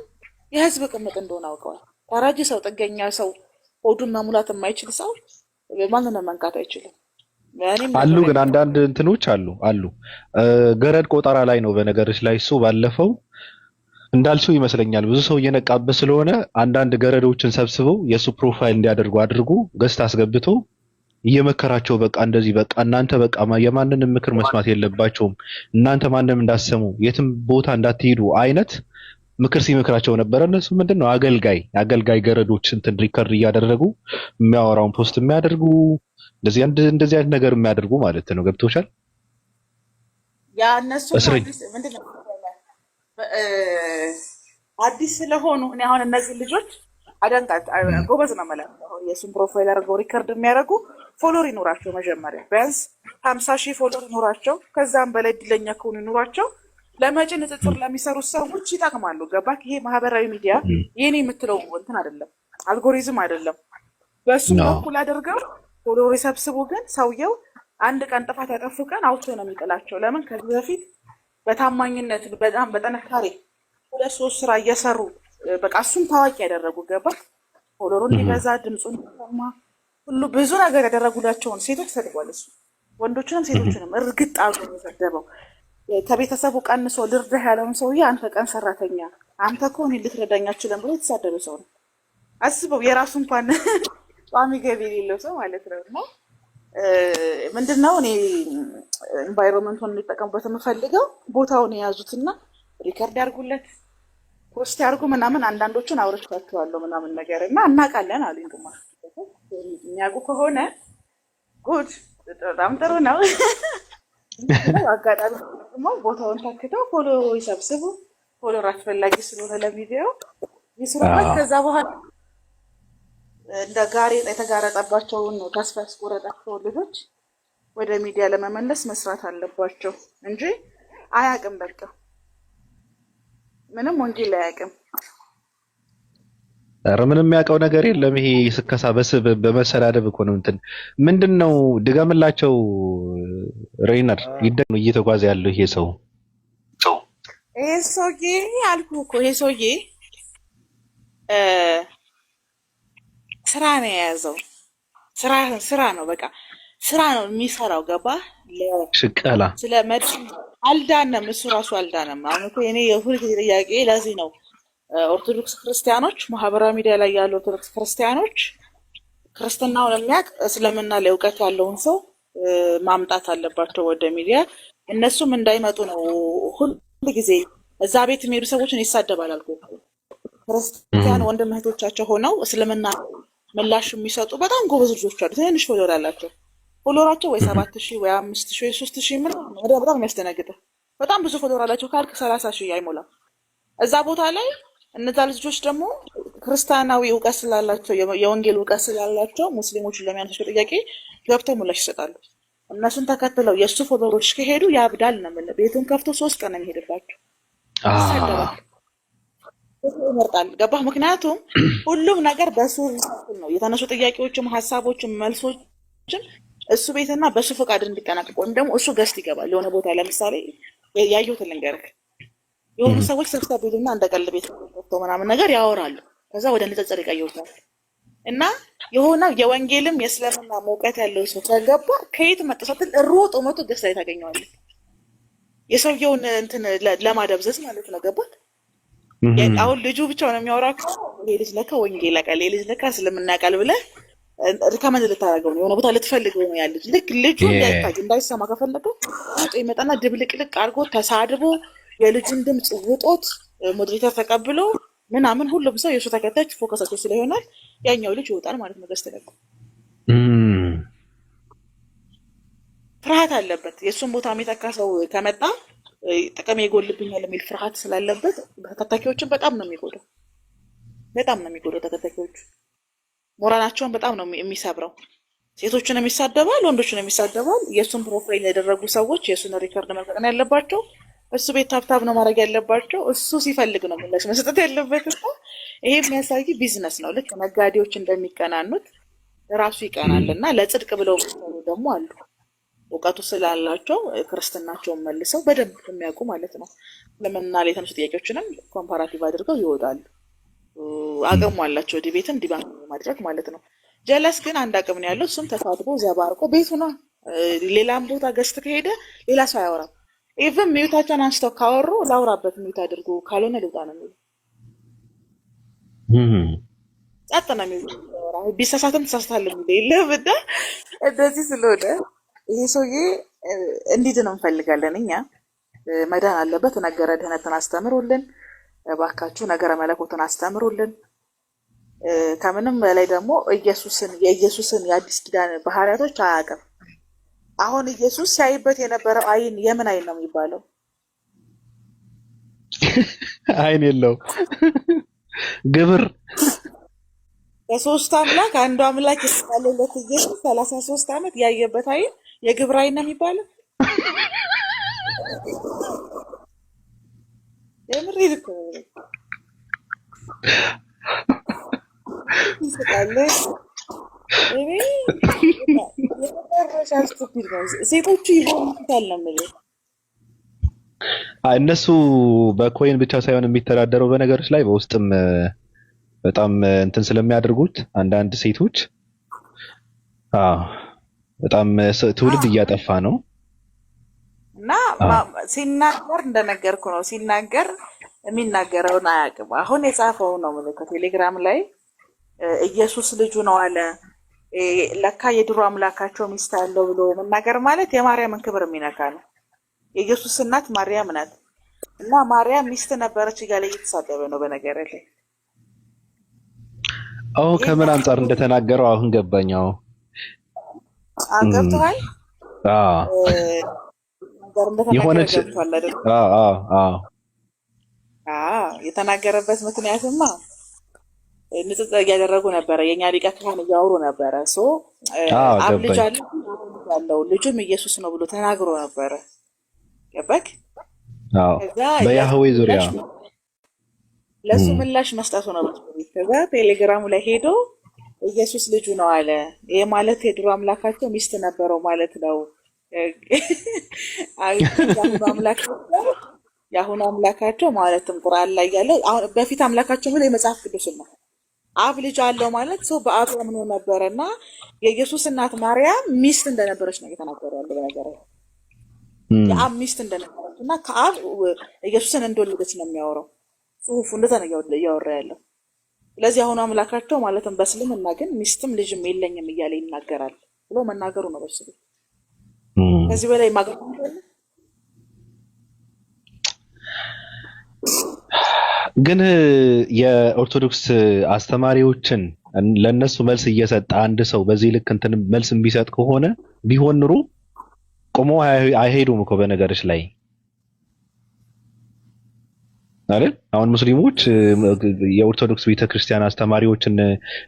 የህዝብ ቅምጥ እንደሆነ አውቀዋል። ተረጂ ሰው፣ ጥገኛ ሰው፣ ሆዱን መሙላት የማይችል ሰው ማንንም መንካት አይችልም። አሉ ግን አንዳንድ እንትኖች አሉ አሉ ገረድ ቆጠራ ላይ ነው። በነገርሽ ላይ እሱ ባለፈው እንዳልሽው ይመስለኛል ብዙ ሰው እየነቃበት ስለሆነ አንዳንድ ገረዶችን ሰብስበው የእሱ profile እንዲያደርጉ አድርጎ guest አስገብቶ እየመከራቸው በቃ እንደዚህ በቃ እናንተ በቃ የማንንም ምክር መስማት የለባቸውም፣ እናንተ ማንንም እንዳትሰሙ፣ የትም ቦታ እንዳትሄዱ አይነት ምክር ሲመክራቸው ነበረ። እነሱ ምንድን ነው አገልጋይ አገልጋይ ገረዶች እንትን record እያደረጉ የሚያወራውን post የሚያደርጉ እንደዚህ እንደዚህ አይነት ነገር የሚያደርጉ ማለት ነው። ገብቶሻል? ያ እነሱ ምንድን ነው አዲስ ስለሆኑ እኔ አሁን እነዚህ ልጆች አደንቃት ጎበዝ ነው የምላቸው። አሁን የእሱን profile አድርገው record የሚያደርጉ follower ይኖራቸው መጀመሪያ ቢያንስ 50,000 follower ይኖራቸው፣ ከዛም በላይ እድለኛ ከሆኑ ይኖራቸው። ለመጪ ንጽጽር ለሚሰሩት ሰዎች ይጠቅማሉ። ገባክ? ይሄ ማህበራዊ ሚዲያ የኔ የምትለው እንትን አይደለም፣ አልጎሪዝም አይደለም። በእሱም በኩል አድርገው follower ሰብስቦ ግን ሰውየው አንድ ቀን ጥፋት ያጠፉ ቀን አውጥቶ ነው የሚጥላቸው። ለምን ከዚህ በፊት በታማኝነት በጣም በጥንካሬ ሁለት ሶስት ስራ እየሰሩ በቃ እሱም ታዋቂ ያደረጉ ገባክ? follower ኡ እንዲበዛ ድምፁ እንዲሰማ ሁሉ ብዙ ነገር ያደረጉላቸውን ሴቶች ሰድቧል። እሱ ወንዶችንም ሴቶችንም እርግጥ አድርጎ ነው የሰደበው። ከቤተሰቡ ቀንሶ ልርዳህ ያለውን ሰውዬ አንተ ቀን ሰራተኛ፣ አንተ እኮ እኔን ልትረዳኝ አትችልም ብሎ የተሳደበ ሰው ነው። አስበው፣ የራሱ እንኳን ቋሚ ገቢ የሌለው ሰው ማለት ነው። እና ምንድነው እኔ environment ኡን እንዲጠቀሙበት የምፈልገው ቦታውን የያዙትና record ያርጉለት፣ post ያርጉ ምናምን። አንዳንዶቹን አውርቻቸዋለሁ ምናምን ነገር እና እናውቃለን አሉኝ። ግማሽ የሚያውቁ ከሆነ ጉድ በጣም ጥሩ ነው። አጋጣሚ ደግሞ ቦታውን ተክተው follow ይሰብስቡ። follower አስፈላጊ ስለሆነ ለሚዲያው ይስሩበት። ከዛ በኋላ እንደ ጋሬጣ የተጋረጠባቸውን ተስፋ ያስቆረጣቸውን ልጆች ወደ ሚዲያ ለመመለስ መስራት አለባቸው እንጂ አያውቅም። በቃ ምንም ወንጌል አያውቅም። ኧረ ምንም የሚያውቀው ነገር የለም። ይሄ ስከሳ በመሰዳደብ እኮ ነው። እንትን ምንድን ነው ድገምላቸው ሬይነር ይደግ ነው እየተጓዘ ያለው ይሄ ሰው። ይሄ ሰውዬ አልኩህ እኮ ይሄ ሰውዬ ስራ ነው የያዘው። ስራ ነው በቃ ስራ ነው የሚሰራው። ገባ ሽቀላ ስለ መድን አልዳነም፣ እሱ ራሱ አልዳነም። አሁን እኮ የኔ የሁልጊዜ ጥያቄ ለዚህ ነው ኦርቶዶክስ ክርስቲያኖች፣ ማህበራዊ ሚዲያ ላይ ያሉ ኦርቶዶክስ ክርስቲያኖች ክርስትናውን የሚያውቅ እስልምና ላይ እውቀት ያለውን ሰው ማምጣት አለባቸው ወደ ሚዲያ። እነሱም እንዳይመጡ ነው ሁል ጊዜ እዛ ቤት የሚሄዱ ሰዎችን ይሳደባል አልኩህ። ክርስቲያን ወንድም እህቶቻቸው ሆነው እስልምና ምላሽ የሚሰጡ በጣም ጎበዝ ልጆች አሉ። ትንንሽ follower ያላቸው follower ኣቸው ወይ 7,000 ወይ 5,000 ወይ 3,000 ምናምን ነው። በጣም የሚያስደነግጥ በጣም ብዙ follower አላቸው ካልክ 30,000 አይሞላም። እዛ ቦታ ላይ እነዛ ልጆች ደግሞ ክርስቲያናዊ እውቀት ስላላቸው የወንጌል እውቀት ስላላቸው ሙስሊሞችን ለሚያነሳቸው ጥያቄ ገብተው ምላሽ ይሰጣሉ። እነሱን ተከትለው የእሱ follower ኦች ከሄዱ ያብዳል ነው የምልህ። ቤቱን ከፍቶ 3 ቀን ነው የሚሄድባቸው፣ ይሳደባል፣ ይመርጣል። ገባህ? ምክንያቱም ሁሉም ነገር በሱ ነው የተነሱ ጥያቄዎችም ሀሳቦችም መልሶችም እሱ ቤትና በእሱ ፈቃድ እንዲጠናቀቅ ወይም ደግሞ እሱ guest ይገባል የሆነ ቦታ ለምሳሌ ያየሁትን ልንገርህ። የሆኑ ሰዎች ሰብሰብ ይሉና እንደ ቀልድ ቤት ገብተው ምናምን ነገር ያወራሉ። ከዛ ወደ ንጽጽር ይቀይሩታል። እና የሆነ የወንጌልም የእስልምና እውቀት ያለው ሰው ከገባ ከየት መጣ ስትል ሮጦ መቶ guest ላይ ታገኘዋለህ። የሰውየውን እንትን ለማደብዘዝ ማለት ነው። ገባህ? አሁን ልጁ ብቻውን የሚያወራ ይሄ ልጅ ለካ ወንጌል ያውቃል፣ ይሄ ልጅ ለካ እስልምና ያውቃል ብለህ recommend ልታደርገው ነው፣ የሆነ ቦታ ልትፈልገው ነው። ያ ልጅ ልክ ልጁ እንዳይታይ እንዳይሰማ ከፈለገው ሮጦ ይመጣና ድብልቅልቅ አድርጎ ተሳድቦ የልጁን ድምፅ ውጦት moderator ተቀብሎ ምናምን ሁሉም ሰው የእሱ ተከታዮች focus ኣቸው ስለይሆናል ያኛው ልጅ ይወጣል ማለት ነው። guest ለቆ ፍርሃት አለበት። የእሱን ቦታ የሚተካ ሰው ከመጣ ጥቅም ይጎልብኛል የሚል ፍርሃት ስላለበት ተተኪዎችን በጣም ነው የሚጎዳው። በጣም ነው የሚጎዳው ተተኪዎቹ ሞራላቸውን በጣም ነው የሚሰብረው። ሴቶችንም ይሳደባል፣ ወንዶችንም ይሳደባል። የእሱን profile ያደረጉ ሰዎች የእሱን record መልቀቅ ነው ያለባቸው። እሱ ቤት tap tap ነው ማድረግ ያለባቸው። እሱ ሲፈልግ ነው ምላሽ መስጠት ያለበት። እና ይሄ የሚያሳይ ቢዝነስ ነው። ልክ ነጋዴዎች እንደሚቀናኑት ራሱ ይቀናል። እና ለጽድቅ ብለው የሚሰሩ ደግሞ አሉ። እውቀቱ ስላላቸው ክርስትናቸውን መልሰው በደንብ የሚያውቁ ማለት ነው። እስልምና ላይ የተነሱ ጥያቄዎችንም comparative አድርገው ይወጣሉ። አቅሙ አላቸው debate ም debunk ማድረግ ማለት ነው። ጀለስ ግን አንድ አቅም ነው ያለው። እሱም ተሳድቦ ዘባርቆ ቤቱ ነው። ሌላም ቦታ guest ከሄደ ሌላ ሰው አያወራም። even mute ኣቸውን አንስተው ካወሩ ላውራበት mute አድርጎ ካልሆነ ልውጣ ነው የሚሉ። ጸጥ ነው የሚሉ። ቢሳሳትም ተሳስታል የሚል የለም። እና እንደዚህ ስለሆነ ይሄ ሰውዬ እንዲድን ነው እንፈልጋለን እኛ። መዳን አለበት። ነገረ ድህነትን አስተምሩልን እባካችሁ፣ ነገረ መለኮትን አስተምሩልን። ከምንም በላይ ደግሞ ኢየሱስን የኢየሱስን የአዲስ ኪዳን ባህሪያቶች አያውቅም። አሁን ኢየሱስ ሲያይበት የነበረው አይን የምን አይን ነው የሚባለው? አይን የለው ግብር ከሶስቱ አምላክ አንዱ አምላክ የተባለለት ኢየሱስ 33 ዓመት ያየበት አይን የግብር አይን ነው የሚባለው? የምሬን እኮ ነው። ይስቃል። እኔ የመጨረሻ stupid ነው። ሴቶቹ ይሆኑታል ነው የምልህ። እነሱ በ coin ብቻ ሳይሆን የሚተዳደረው በነገሮች ላይ በውስጥም በጣም እንትን ስለሚያደርጉት አንዳንድ ሴቶች አዎ በጣም ትውልድ እያጠፋ ነው። እና ሲናገር እንደነገርኩ ነው። ሲናገር የሚናገረውን አያውቅም። አሁን የጻፈው ነው የምልህ ቴሌግራም ላይ ኢየሱስ ልጁ ነው አለ። ለካ የድሮ አምላካቸው ሚስት አለው ብሎ መናገር ማለት የማርያምን ክብር የሚነካ ነው። የኢየሱስ እናት ማርያም ናት እና ማርያም ሚስት ነበረች እያለ እየተሳደበ ነው። በነገር ላይ አዎ ከምን አንጻር እንደተናገረው አሁን ገባኝ። አዎ ገብቶሃል? የሆነች የተናገረበት ምክንያትማ ንጽጽር እያደረጉ ነበረ። የእኛ ሊቀ ካህን እያወሩ ነበረ። so አብ ልጅ አለው ልጁም ኢየሱስ ነው ብሎ ተናግሮ ነበረ። ገባክ? በያህዌ ዙሪያ ለእሱ ምላሽ መስጠቱ ነው። ከዛ ቴሌግራሙ ላይ ሄዶ ኢየሱስ ልጁ ነው አለ። ይሄ ማለት የድሮ አምላካቸው ሚስት ነበረው ማለት ነው። የአሁኑ አምላካቸው ማለትም ቁርአን ላይ ያለው አሁን በፊት አምላካቸው ብሎ የመጽሐፍ ቅዱስ ነው። አብ ልጅ አለው ማለት ሰው በአብ አምኖ ነበረ እና የኢየሱስ እናት ማርያም ሚስት እንደነበረች ነው እየተናገረ ያለው። በነገር የአብ ሚስት እንደነበረች እና ከአብ ኢየሱስን እንደወለደች ነው የሚያወራው ጽሁፉ፣ እንደዛ ነው እያወራ ያለው። ስለዚህ አሁኑ አምላካቸው ማለትም በእስልምና ግን ሚስትም ልጅም የለኝም እያለ ይናገራል ብሎ መናገሩ ነው በሱ። ከዚህ በላይ ማግኘት ግን የኦርቶዶክስ አስተማሪዎችን ለእነሱ መልስ እየሰጠ አንድ ሰው በዚህ ልክ እንትን መልስ የሚሰጥ ከሆነ ቢሆን ኑሮ ቆሞ አይሄዱም እኮ በነገሮች ላይ አይደል? አሁን ሙስሊሞች የኦርቶዶክስ ቤተክርስቲያን አስተማሪዎችን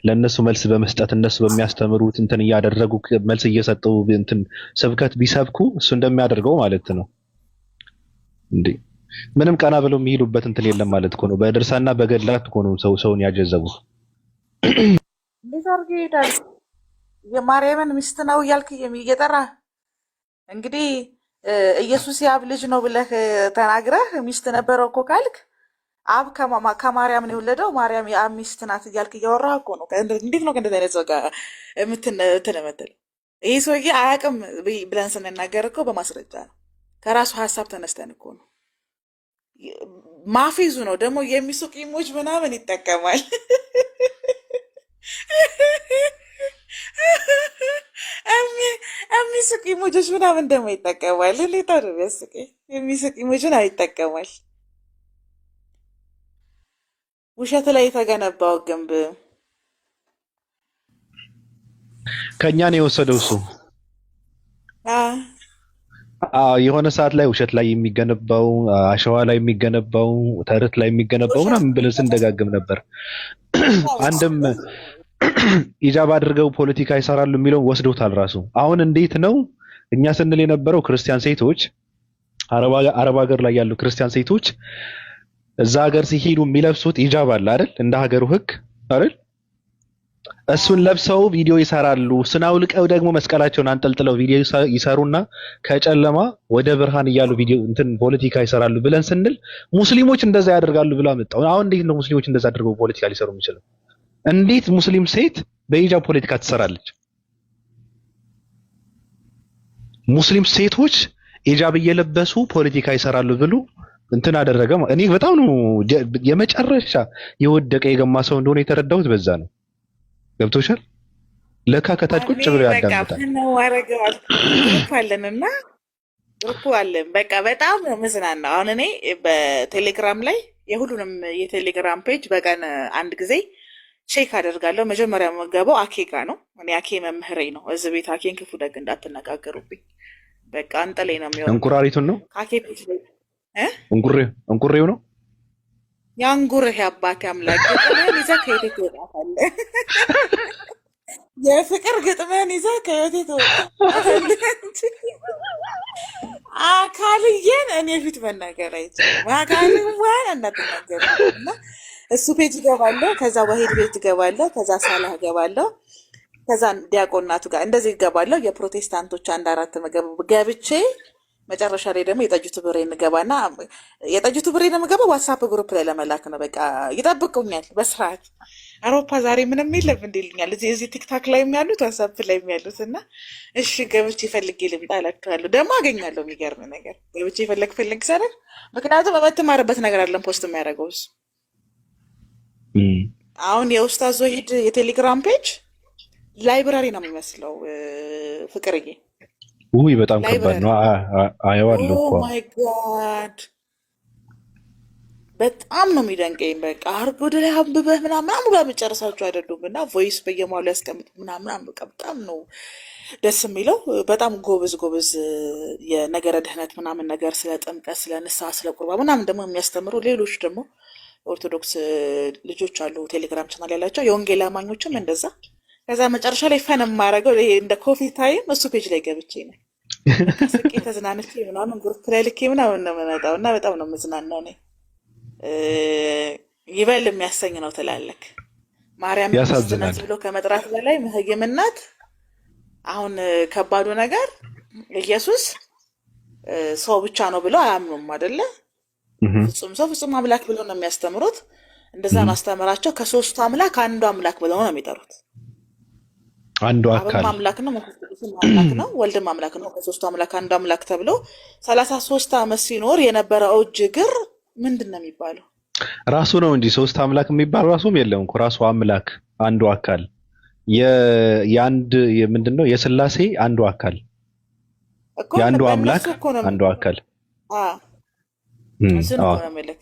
ለእነሱ መልስ በመስጠት እነሱ በሚያስተምሩት እንትን እያደረጉ መልስ እየሰጡ እንትን ስብከት ቢሰብኩ እሱ እንደሚያደርገው ማለት ነው እንዴ ምንም ቀና ብለው የሚሄዱበት እንትን የለም ማለት እኮ ነው። በድርሳና በገድላት እኮ ነው ሰው ሰውን ያጀዘቡት። እንዴት አድርገህ ይሄዳል? የማርያምን ሚስት ነው እያልክ እየጠራ እንግዲህ ኢየሱስ የአብ ልጅ ነው ብለህ ተናግረህ ሚስት ነበረው እኮ ካልክ አብ ከማርያም ነው የወለደው፣ ማርያም የአብ ሚስት ናት እያልክ እያወራህ እኮ ነው። እንዴት ነው ከእንደዚህ አይነት ሰው ጋር እንትን የምትለው? ይህ ሰውዬ አያውቅም ብለን ስንናገር እኮ በማስረጃ ነው። ከራሱ ሀሳብ ተነስተን እኮ ነው። ማፌዙ ነው ደግሞ የሚሱቅ emoji ምናምን ይጠቀማል። የሚስቅ emoji ዎች ምናምን ደግሞ ይጠቀማል። እንዴት ነው የሚያስቀኝ? የሚስቅ emoji ን ይጠቀማል። ውሸት ላይ የተገነባው ግንብ ከእኛ ነው የወሰደው እሱ። የሆነ ሰዓት ላይ ውሸት ላይ የሚገነባው አሸዋ ላይ የሚገነባው ተረት ላይ የሚገነባው ምናምን ብለን ስንደጋግም ነበር። አንድም ሂጃብ አድርገው ፖለቲካ ይሰራሉ የሚለውን ወስዶታል ራሱ። አሁን እንዴት ነው እኛ ስንል የነበረው ክርስቲያን ሴቶች አረብ ሀገር ላይ ያሉ ክርስቲያን ሴቶች እዛ ሀገር ሲሄዱ የሚለብሱት ሂጃብ አለ አይደል? እንደ ሀገሩ ሕግ አይደል? እሱን ለብሰው ቪዲዮ ይሰራሉ። እሱን አውልቀው ደግሞ መስቀላቸውን አንጠልጥለው ቪዲዮ ይሰሩና ከጨለማ ወደ ብርሃን እያሉ ቪዲዮ እንትን ፖለቲካ ይሰራሉ ብለን ስንል ሙስሊሞች እንደዛ ያደርጋሉ ብሎ አመጣው። አሁን እንዴት ነው ሙስሊሞች እንደዛ አድርገው ፖለቲካ ሊሰሩ የሚችለው? እንዴት ሙስሊም ሴት በሂጃብ ፖለቲካ ትሰራለች? ሙስሊም ሴቶች ሂጃብ እየለበሱ ፖለቲካ ይሰራሉ ብሎ እንትን አደረገ። እኔ በጣም ነው የመጨረሻ የወደቀ የገማ ሰው እንደሆነ የተረዳሁት በዛ ነው። ገብቶሻል? ለካ ከታች ቁጭ ብሎ ያዳምጣል። group አለን እና group አለን። በቃ በጣም ነው መዝናናው። አሁን እኔ በቴሌግራም ላይ የሁሉንም የቴሌግራም page በቀን አንድ ጊዜ check አደርጋለሁ። መጀመሪያ የምገባው አኬ ጋ ነው። እኔ አኬ መምህሬ ነው። እዚህ ቤት አኬን ክፉ ደግ እንዳትነጋገሩብኝ። በቃ እንጥሌ ነው የሚወርደው። እንቁራሪቱን ነው ከአኬ page ላይ እንቁሬው ነው ያንጉርህ የአባቴ አምላክ ጥልህን ይዘህ ከየት ትወጣታለህ? የፍቅር ግጥምህን ይዘህ ከህይወቴ ትወጣለህ እንጂ አካልዬን እኔ ፊት መናገር አይቻልም። አካልዋን እንዳትናገር እና እሱ page እገባለሁ፣ ከዛ ዋሂድ ቤት እገባለሁ፣ ከዛ ሳላህ እገባለሁ፣ ከዛ ዲያቆናቱ ጋር እንደዚህ እገባለሁ። የፕሮቴስታንቶች አንድ አራት ምግብ ገብቼ መጨረሻ ላይ ደግሞ የጠጅቱ ብሬ እንገባና የጠጅቱ ብሬ ነው የምገባው WhatsApp group ላይ ለመላክ ነው። በቃ ይጠብቁኛል በስርዓት። አውሮፓ ዛሬ ምንም የለም እንዴ ይሉኛል። እዚህ TikTok ላይ ያሉት WhatsApp ላይ ያሉት እና እሺ ገብቼ ፈልጌ ልምጣ እላቸዋለሁ። ደግሞ አገኛለሁ። የሚገርም ነገር ገብቼ ፈለግ ፈለግ ሳደርግ ምክንያቱም የምትማርበት ነገር አለን post የሚያደርገው እሱ። አሁን የኡስታዝ ወሂድ የቴሌግራም page library ነው የሚመስለው። ፍቅርዬ ውይ በጣም ከባድ library ነው። አየዋለሁ oh እኮ። my God በጣም ነው የሚደንቀኝ። በቃ አርግ ወደ ላይ አንብበህ ምናምን ምናምን ብላ መጨረሳቸው አይደሉም እና voice በየማሉ ያስቀምጥ ምናምን ምናምን በቃ በጣም ነው ደስ የሚለው። በጣም ጎበዝ ጎበዝ የነገረ ድህነት ምናምን ነገር ስለ ጥምቀት፣ ስለ ንስሐ፣ ስለ ቁርባን ምናምን ደግሞ የሚያስተምሩ ሌሎች ደግሞ ኦርቶዶክስ ልጆች አሉ ቴሌግራም ቻናል ያላቸው የወንጌል አማኞችም እንደዛ። ከዛ መጨረሻ ላይ fun የማደርገው ይሄ እንደ coffee time እሱ page ላይ ገብቼ ነው በቃ ስቄ ተዝናንቼ ምናምን group ላይ ልኬ ምናምን ነው የምመጣው እና በጣም ነው የምዝናናው እኔ። እ፣ ይበል የሚያሰኝ ነው ትላለክ። ማርያምን ሚስት ናት ያሳዝናል። ብሎ ከመጥራት በላይ መሀይምናት። አሁን ከባዱ ነገር ኢየሱስ ሰው ብቻ ነው ብለው አያምኑም አይደለ? እህ፣ ፍጹም ሰው ፍጹም አምላክ ብለው ነው የሚያስተምሩት። እንደዛ እህ። ነው አስተምራቸው። ከሶስቱ አምላክ አንዱ አምላክ ብለው ነው የሚጠሩት። አንዱ አብም አካል አምላክ ነው፣ መንፈስ ቅዱስም አምላክ ነው፣ ወልድም አምላክ ነው። ከሶስቱ አምላክ አንዱ አምላክ ተብሎ 33 ዓመት ሲኖር የነበረው እጅ እግር ምንድን ነው የሚባለው? ራሱ ነው እንጂ ሶስት አምላክ የሚባል ራሱም የለም እኮ። ራሱ አምላክ አንዱ አካል የአንድ ምንድን ነው የስላሴ አንዱ አካል እኮ የአንዱ በእነሱ አምላክ እኮ ነው። አንዱ አካል አዎ፣ እሱን አዎ እኮ ነው የምልህ።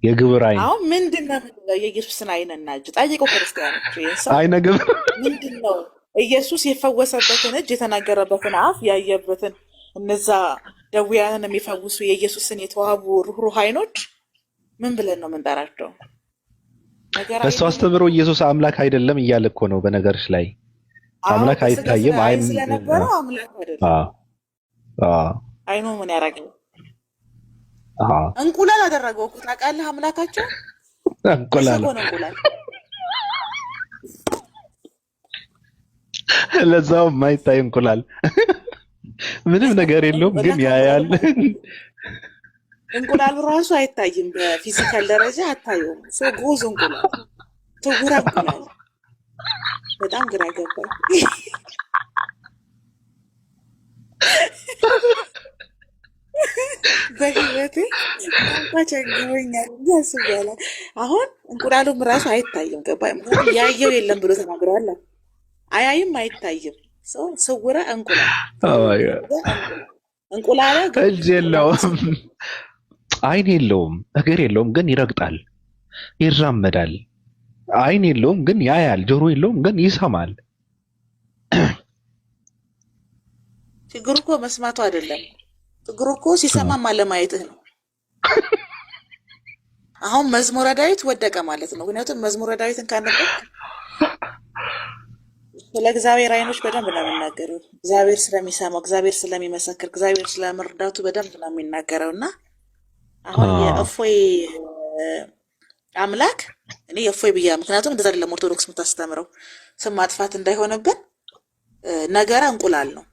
የግብር አይን አሁን ምንድን ነው የምንለው? የኢየሱስን አይንና እጅ ጠይቀው ክርስቲያኖች ይህን ሰው አይነ ግብር ምንድን ነው ኢየሱስ የፈወሰበትን እጅ የተናገረበትን አፍ ያየበትን እነዛ ደውያንን የሚፈውሱ የኢየሱስን የተዋቡ ሩህሩህ አይኖች ምን ብለን ነው የምንጠራቸው? ነገር በሱ አይን ነው አስተምሮ ኢየሱስ አምላክ አይደለም እያለ እኮ ነው። በነገርሽ ላይ አዎ አምላክ በስጋ አይታይም። አይን አይን ስለነበረው አምላክ አይደለም። አዎ አዎ አይኑ ምን ያደረገው? አዎ እንቁላል አደረገው እኮ ታውቃለህ። አምላካቸው እንቁላል የሰጎን እንቁላል ለዛው የማይታይ እንቁላል ምንም ነገር የለውም፣ ግን ለካ ያያል። እንቁላሉ አይታይም። እንቁላሉ ራሱ አይታይም። በ physical ደረጃ አታየውም። ሰው ጎዝ እንቁላል፣ ትውራ እንቁላል። በጣም ግራ ገባኝ። በህይወቴ ቋንቋ ቸግሮኛል እንጂ አስቤ አላውቅም። አሁን እንቁላሉም ራሱ አይታይም። ገባኝ። ምክንያቱም ያየው የለም ብሎ ተናግረዋል። አያይም፣ አይታይም። ሰው ስውረ እንቁላል፣ Oh my God። ስውረ እንቁላል፣ እንቁላለ ግን እጅ እንቁላል የለውም፣ አይን የለውም፣ እግር የለውም፣ ግን ይረግጣል፣ ይራመዳል። አይን የለውም፣ ግን ያያል። ጆሮ የለውም፣ ግን ይሰማል። ችግሩ እኮ መስማቱ አይደለም። ችግሩ እኮ ሲሰማም አለማየትህ ነው። አሁን መዝሙረ ዳዊት ወደቀ ማለት ነው። ምክንያቱም መዝሙረ ዳዊትን ካነበብክ ስለ እግዚአብሔር አይኖች በደንብ ነው የሚናገረው። እግዚአብሔር ስለሚሰማው፣ እግዚአብሔር ስለሚመሰክር፣ እግዚአብሔር ስለመርዳቱ በደንብ ነው የሚናገረው እና አሁን የእፎይ አምላክ እኔ የእፎይ ብያ፣ ምክንያቱም እንደዛ አይደለም ኦርቶዶክስ የምታስተምረው ስም ማጥፋት እንዳይሆንብን ነገረ እንቁላል ነው።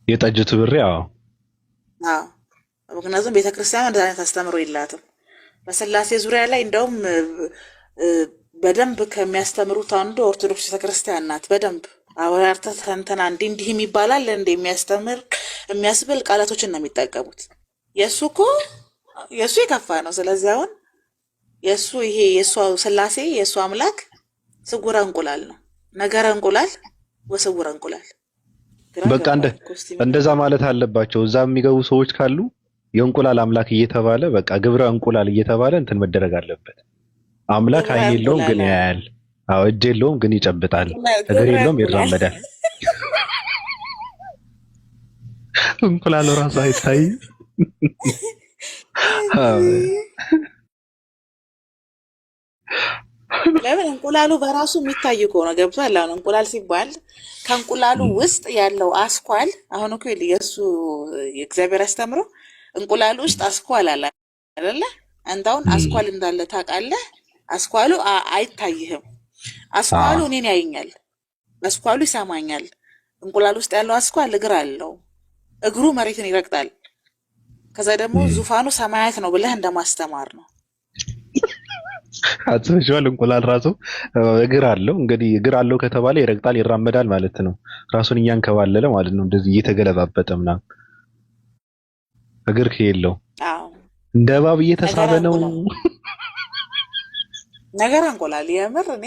የጠጅቱ ብሬ አዎ አዎ ምክንያቱም ቤተክርስቲያን እንደዛ አይነት አስተምሮ የላትም። በስላሴ ዙሪያ ላይ እንደውም እ፣ በደንብ ከሚያስተምሩት አንዱ ኦርቶዶክስ ቤተክርስቲያን ናት። በደንብ አብራርታ ተንተና እንዲህ እንዲህም ይባላል እንደ የሚያስተምር የሚያስብል ቃላቶችን ነው የሚጠቀሙት። የእሱ እኮ የእሱ የከፋ ነው። ስለዚህ አሁን የእሱ ይሄ የእሱ ስላሴ የእሱ አምላክ ስውረ እንቁላል ነው። ነገረ እንቁላል ወስውረ እንቁላል ግራ በቃ ገባኝ እኮ እስቲ ምን እንደዛ ማለት አለባቸው። እዛ የሚገቡ ሰዎች ካሉ የእንቁላል አምላክ እየተባለ በቃ ግብረ እንቁላል እየተባለ እንትን መደረግ አለበት። አምላክ ግብረ አይን የለውም ግን እንቁላል አዎ። ያያል። አዎ እጅ የለውም ግን ይጨብጣል። እግር ግብረ የለውም እንቁላል ይራመዳል። እንቁላሉ ራሱ አይታይም። አዎ። እንጂ ለምን እንቁላሉ በራሱ የሚታይ እኮ ነው። ገብቷል። አሁን እንቁላል ሲባል ከእንቁላሉ ውስጥ ያለው አስኳል፣ አሁን እኮ የእሱ የእግዚአብሔር አስተምሮ እንቁላሉ ውስጥ አስኳል አለ አይደለ? አንተ አሁን አስኳል እንዳለ ታውቃለህ። አስኳሉ አይታይህም። አስኳሉ እኔን ያየኛል፣ አስኳሉ ይሰማኛል። እንቁላል ውስጥ ያለው አስኳል እግር አለው፣ እግሩ መሬትን ይረግጣል። ከዛ ደግሞ ዙፋኑ ሰማያት ነው ብለህ እንደማስተማር ነው። አስበሽዋል? እንቁላል ራሱ እግር አለው። እንግዲህ እግር አለው ከተባለ ይረግጣል፣ ይራመዳል ማለት ነው። ራሱን እያንከባለለ ማለት ነው። እንደዚህ እየተገለባበጠ ምናምን እግር ከሌለው እንደ እባብ እየተሳበ ነው። ነገር እንቁላል የምር እኔ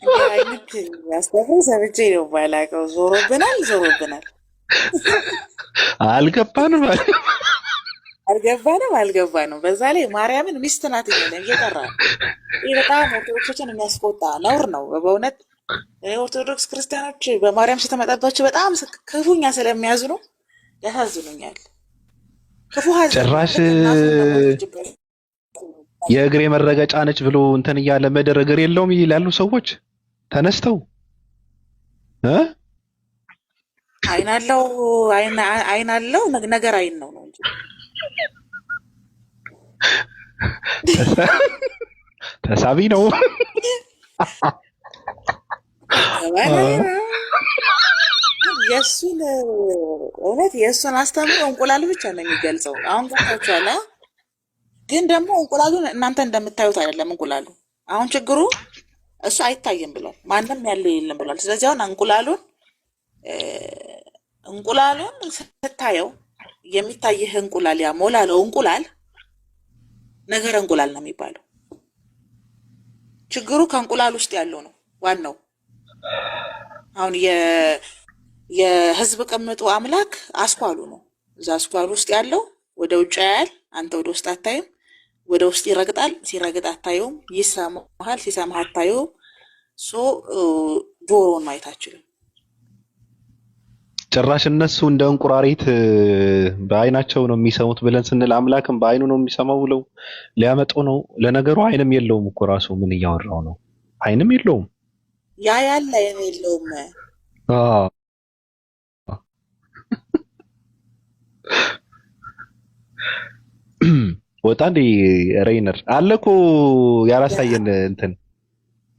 እንዲህ አይነት ያስተፍር ሰምቼ ነው ባላውቀው። ዞሮብናል፣ ዞሮብናል። አልገባንም፣ አልገባንም፣ አልገባንም። በዛ ላይ ማርያምን ሚስት ናት እያለ እየጠራ ነው። ይህ በጣም ኦርቶዶክሶችን የሚያስቆጣ ነውር ነው በእውነት። ኦርቶዶክስ ክርስቲያኖች በማርያም ስትመጣባቸው በጣም ክፉኛ ስለሚያዝኑ ያሳዝኑኛል። ክፉ ሐዘን ጭራሽ የእግሬ መረገጫ ነች ብሎ እንትን እያለ ምድር እግር የለውም ይላሉ ሰዎች ተነስተው እ አይን አለው አይን አለው ነገር አይን ነው ነው እንጂ ተሳቢ ነው። የእሱን እውነት የእሱን አስተምሮ እንቁላል ብቻ ነው የሚገልጸው። አሁን ገብታችኋል። ግን ደግሞ እንቁላሉን እናንተ እንደምታዩት አይደለም። እንቁላሉ አሁን ችግሩ እሱ አይታይም ብሏል። ማንም ያለው የለም ብሏል። ስለዚህ አሁን እንቁላሉን ስታየው የሚታይህ እንቁላል ያ ሞላለው እንቁላል ነገረ እንቁላል ነው የሚባለው። ችግሩ ከእንቁላል ውስጥ ያለው ነው ዋናው። አሁን የህዝብ ቅምጡ አምላክ አስኳሉ ነው። እዛ አስኳሉ ውስጥ ያለው ወደ ውጭ ያያል፣ አንተ ወደ ውስጥ አታይም። ወደ ውስጥ ይረግጣል፣ ሲረግጥ አታየውም። ይሰማሃል፣ ሲሰማህ አታየውም። so ጆሮውን ማየት አችልም። ጭራሽ እነሱ እንደ እንቁራሪት በአይናቸው ነው የሚሰሙት ብለን ስንል አምላክም በአይኑ ነው የሚሰማው ብለው ሊያመጡ ነው። ለነገሩ አይንም የለውም እኮ ራሱ ምን እያወራው ነው? አይንም የለውም። ያ ያለ አይን የለውም። ወጣ እንዴ ሬይነር አለ እኮ ያላሳየን እንትን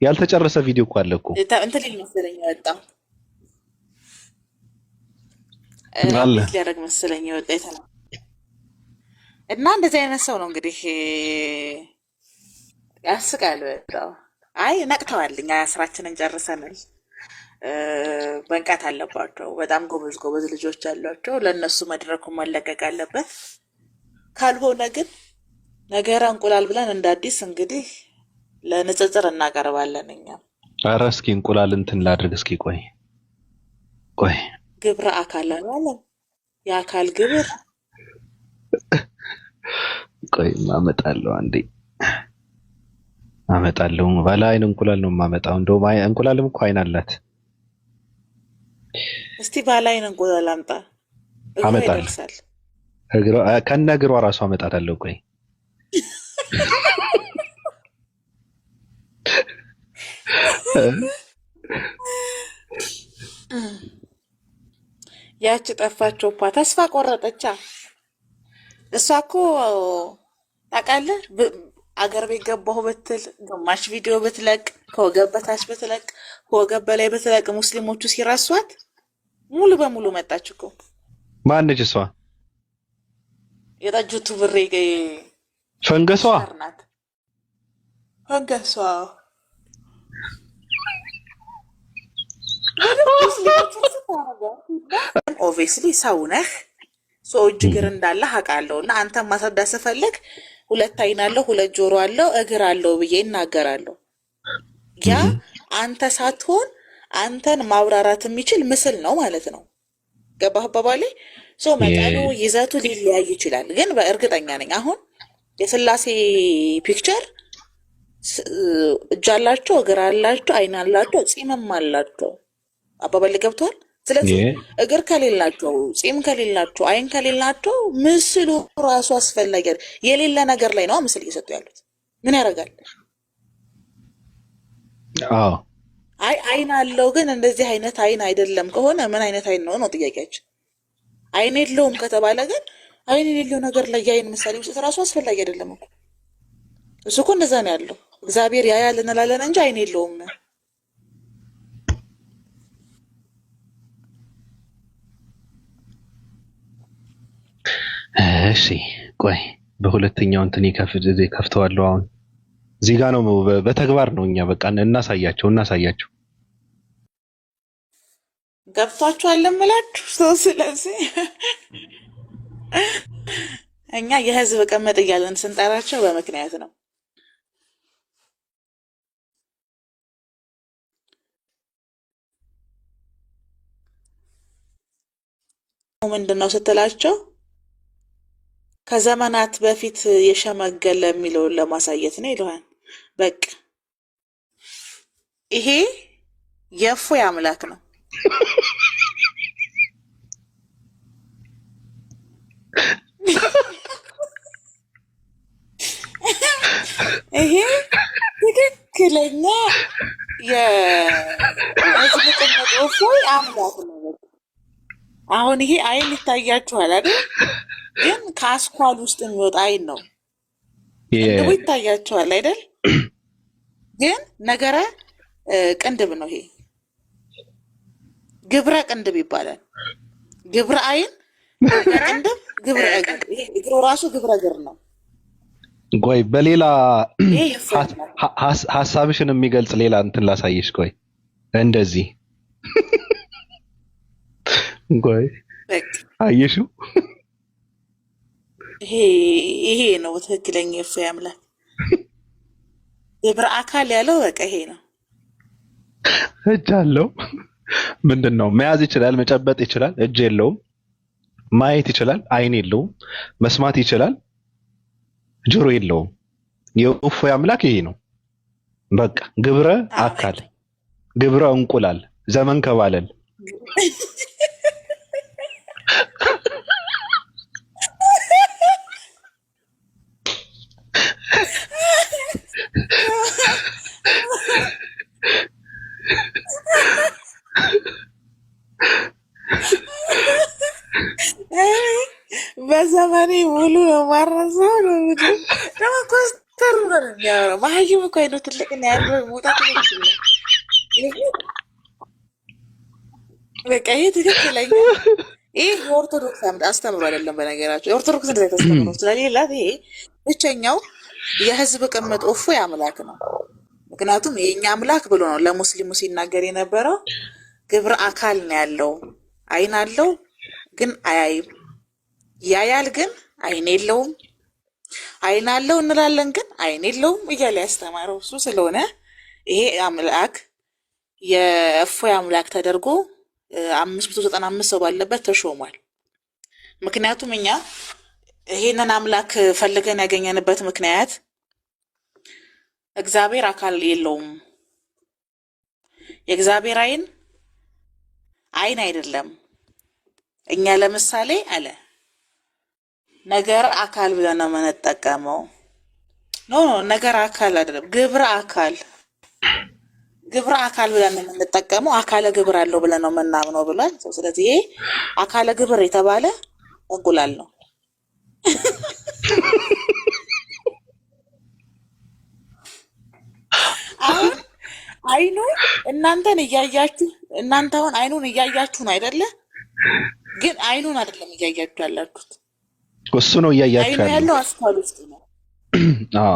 ያልተጨረሰ ቪዲዮ እኮ አለ እኮ እንትን ሊል መሰለኝ የወጣ አለ ሊያደርግ መሰለኝ የወጣ የተና እና እንደዚህ አይነት ሰው ነው እንግዲህ ያስቃል በጣም። አይ ነቅተዋል። እኛ ስራችንን ጨርሰናል። መንቃት አለባቸው። በጣም ጎበዝ ጎበዝ ልጆች አሏቸው። ለእነሱ መድረኩ መለቀቅ አለበት። ካልሆነ ግን ነገረ እንቁላል ብለን እንደ አዲስ እንግዲህ ለንጽጽር እናቀርባለን። እኛም ኧረ እስኪ እንቁላል እንትን ላድርግ እስኪ ቆይ ቆይ ግብረ አካል አላለም። የአካል ግብር ቆይ አመጣለሁ፣ አንዴ አመጣለሁ። ባለ አይን እንቁላል ነው የማመጣው። እንደውም እንቁላልም እኮ አይን አላት። እስቲ ባለ አይን እንቁላል አምጣ። እግሯ አመጣለሁ። ይደርሳል። ከነ እግሯ ራሱ አመጣታለሁ። ቆይ ያች ጠፋቸው እኮ ተስፋ ቆረጠቻ። እሷ እኮ ታውቃለህ፣ አገር ቤት ገባሁ ብትል ግማሽ ቪዲዮ ብትለቅ ከወገብ በታች ብትለቅ ከወገብ በላይ ብትለቅ ሙስሊሞቹ ሲረሷት ሙሉ በሙሉ መጣች እኮ። ማነች እሷ? የጠጁቱ ብሬ ፈንገሷ ሸር ናት። ፈንገሷ ሙስሊሞቹ obviously ሰው ነህ፣ ሰው እጅ እግር እንዳለ አውቃለሁ። እና አንተን ማስረዳት ስፈልግ ሁለት አይን አለው፣ ሁለት ጆሮ አለው፣ እግር አለው ብዬ እናገራለሁ። ያ አንተ ሳትሆን አንተን ማብራራት የሚችል ምስል ነው ማለት ነው። ገባህ አባባሌ? so መጠኑ ይዘቱ ሊለያይ ይችላል፣ ግን በእርግጠኛ ነኝ አሁን የስላሴ picture እጅ አላቸው፣ እግር አላቸው፣ አይን አላቸው፣ ፂምም አላቸው። አባባሌ ገብቷል? ስለዚህ እግር ከሌላቸው፣ ፂም ከሌላቸው፣ አይን ከሌላቸው ምስሉ ራሱ አስፈላጊ አይደል። የሌለ ነገር ላይ ነው ምስል እየሰጡ ያሉት። ምን ያደርጋል? አዎ አይ አይን አለው ግን እንደዚህ አይነት አይን አይደለም ከሆነ ምን አይነት አይን ነው ነው ጥያቄያችን። አይን የለውም ከተባለ ግን አይን የሌለው ነገር ላይ የአይን ምሳሌ መስጠት ራሱ አስፈላጊ አይደለም እኮ። እሱ እኮ እንደዛ ነው ያለው። እግዚአብሔር ያያል እንላለን እንጂ አይን የለውም። እሺ ቆይ በሁለተኛው እንትን ከፍተዋለሁ። አሁን እዚህ ጋ ነው በተግባር ነው። እኛ በቃ እናሳያቸው እናሳያቸው። ገብቷችኋል እምላችሁ ሰው። ስለዚህ እኛ የህዝብ ቅምጥ እያለን ስንጠራቸው በምክንያት ነው። ምንድን ነው ስትላቸው ከዘመናት በፊት የሸመገለ የሚለውን ለማሳየት ነው ይለዋል። በቃ ይሄ የእፎይ አምላክ ነው። ይሄ ትክክለኛ የህዝብ ቅምጥ እፎይ አምላክ ነው። በቃ አሁን ይሄ አይን ይታያችኋል አይደል? ግን ከአስኳል ውስጥ የሚወጣ አይን ነው። ቅንድቡ ይታያችኋል አይደል? ግን ነገረ ቅንድብ ነው። ይሄ ግብረ ቅንድብ ይባላል። ግብረ አይን፣ ግብረ ቅንድብ፣ ግብረ እግር። ይሄ እግሩ ራሱ ግብረ እግር ነው። ቆይ በሌላ ይሄ የእፎይ አምላክ ነው። ሀሳብሽን የሚገልጽ ሌላ እንትን ላሳይሽ። ቆይ እንደዚህ ቆይ በቃ አየሽው? ይሄ ነው ትክክለኛ የእፎይ አምላክ። ግብረ አካል ያለው በቃ ይሄ ነው። እጅ አለው። ምንድን ነው መያዝ ይችላል፣ መጨበጥ ይችላል። እጅ የለውም። ማየት ይችላል፣ አይን የለውም። መስማት ይችላል፣ ጆሮ የለውም። የእፎይ አምላክ ይሄ ነው። በቃ ግብረ አካል፣ ግብረ እንቁላል፣ ዘመን ከባለል በዘመኔ ሙሉ ነው ማረሳው ነው የምልህ። ደግሞ ኮስተር ብሎ ነው የሚያወራው። መሀይም እኮ አይነው ትልቅ ነው ያለው መውጣት ነው ይችላል። በቃ ይሄ ትክክለኛ ይህ የኦርቶዶክስ አስተምሮ አይደለም። በነገራቸው የኦርቶዶክስ እንደዚህ አይነት አስተምሮ ስለሌላት ይሄ ብቸኛው የህዝብ ቅምጥ እፎይ አምላክ ነው። ምክንያቱም የእኛ አምላክ ብሎ ነው ለሙስሊሙ ሲናገር የነበረው። ግብረ አካል ነው ያለው። አይን አለው ግን አያይም፣ ያያል ግን አይን የለውም፣ አይን አለው እንላለን ግን አይን የለውም እያለ ያስተማረው እሱ ስለሆነ ይሄ አምላክ የእፎይ አምላክ ተደርጎ 595 ሰው ባለበት ተሾሟል። ምክንያቱም እኛ ይሄንን አምላክ ፈልገን ያገኘንበት ምክንያት እግዚአብሔር አካል የለውም። የእግዚአብሔር አይን አይን አይደለም። እኛ ለምሳሌ አለ ነገር አካል ብለን ነው የምንጠቀመው። No no ነገር አካል አይደለም፣ ግብረ አካል ግብረ አካል ብለን ነው የምንጠቀመው። አካለ ግብር አለው ብለን ነው የምናምነው ብሏል። ስለዚህ ይሄ አካለ ግብር የተባለ እንቁላል ነው። አሁን አይኑ እናንተን እያያችሁ እናንተ አሁን አይኑን እያያችሁ ነው አይደለ? ግን አይኑን አይደለም እያያችሁ ያላችሁት። እሱ ነው እያያችሁ አይኑ ያለው። ያለው አስኳል ውስጥ ነው። አዎ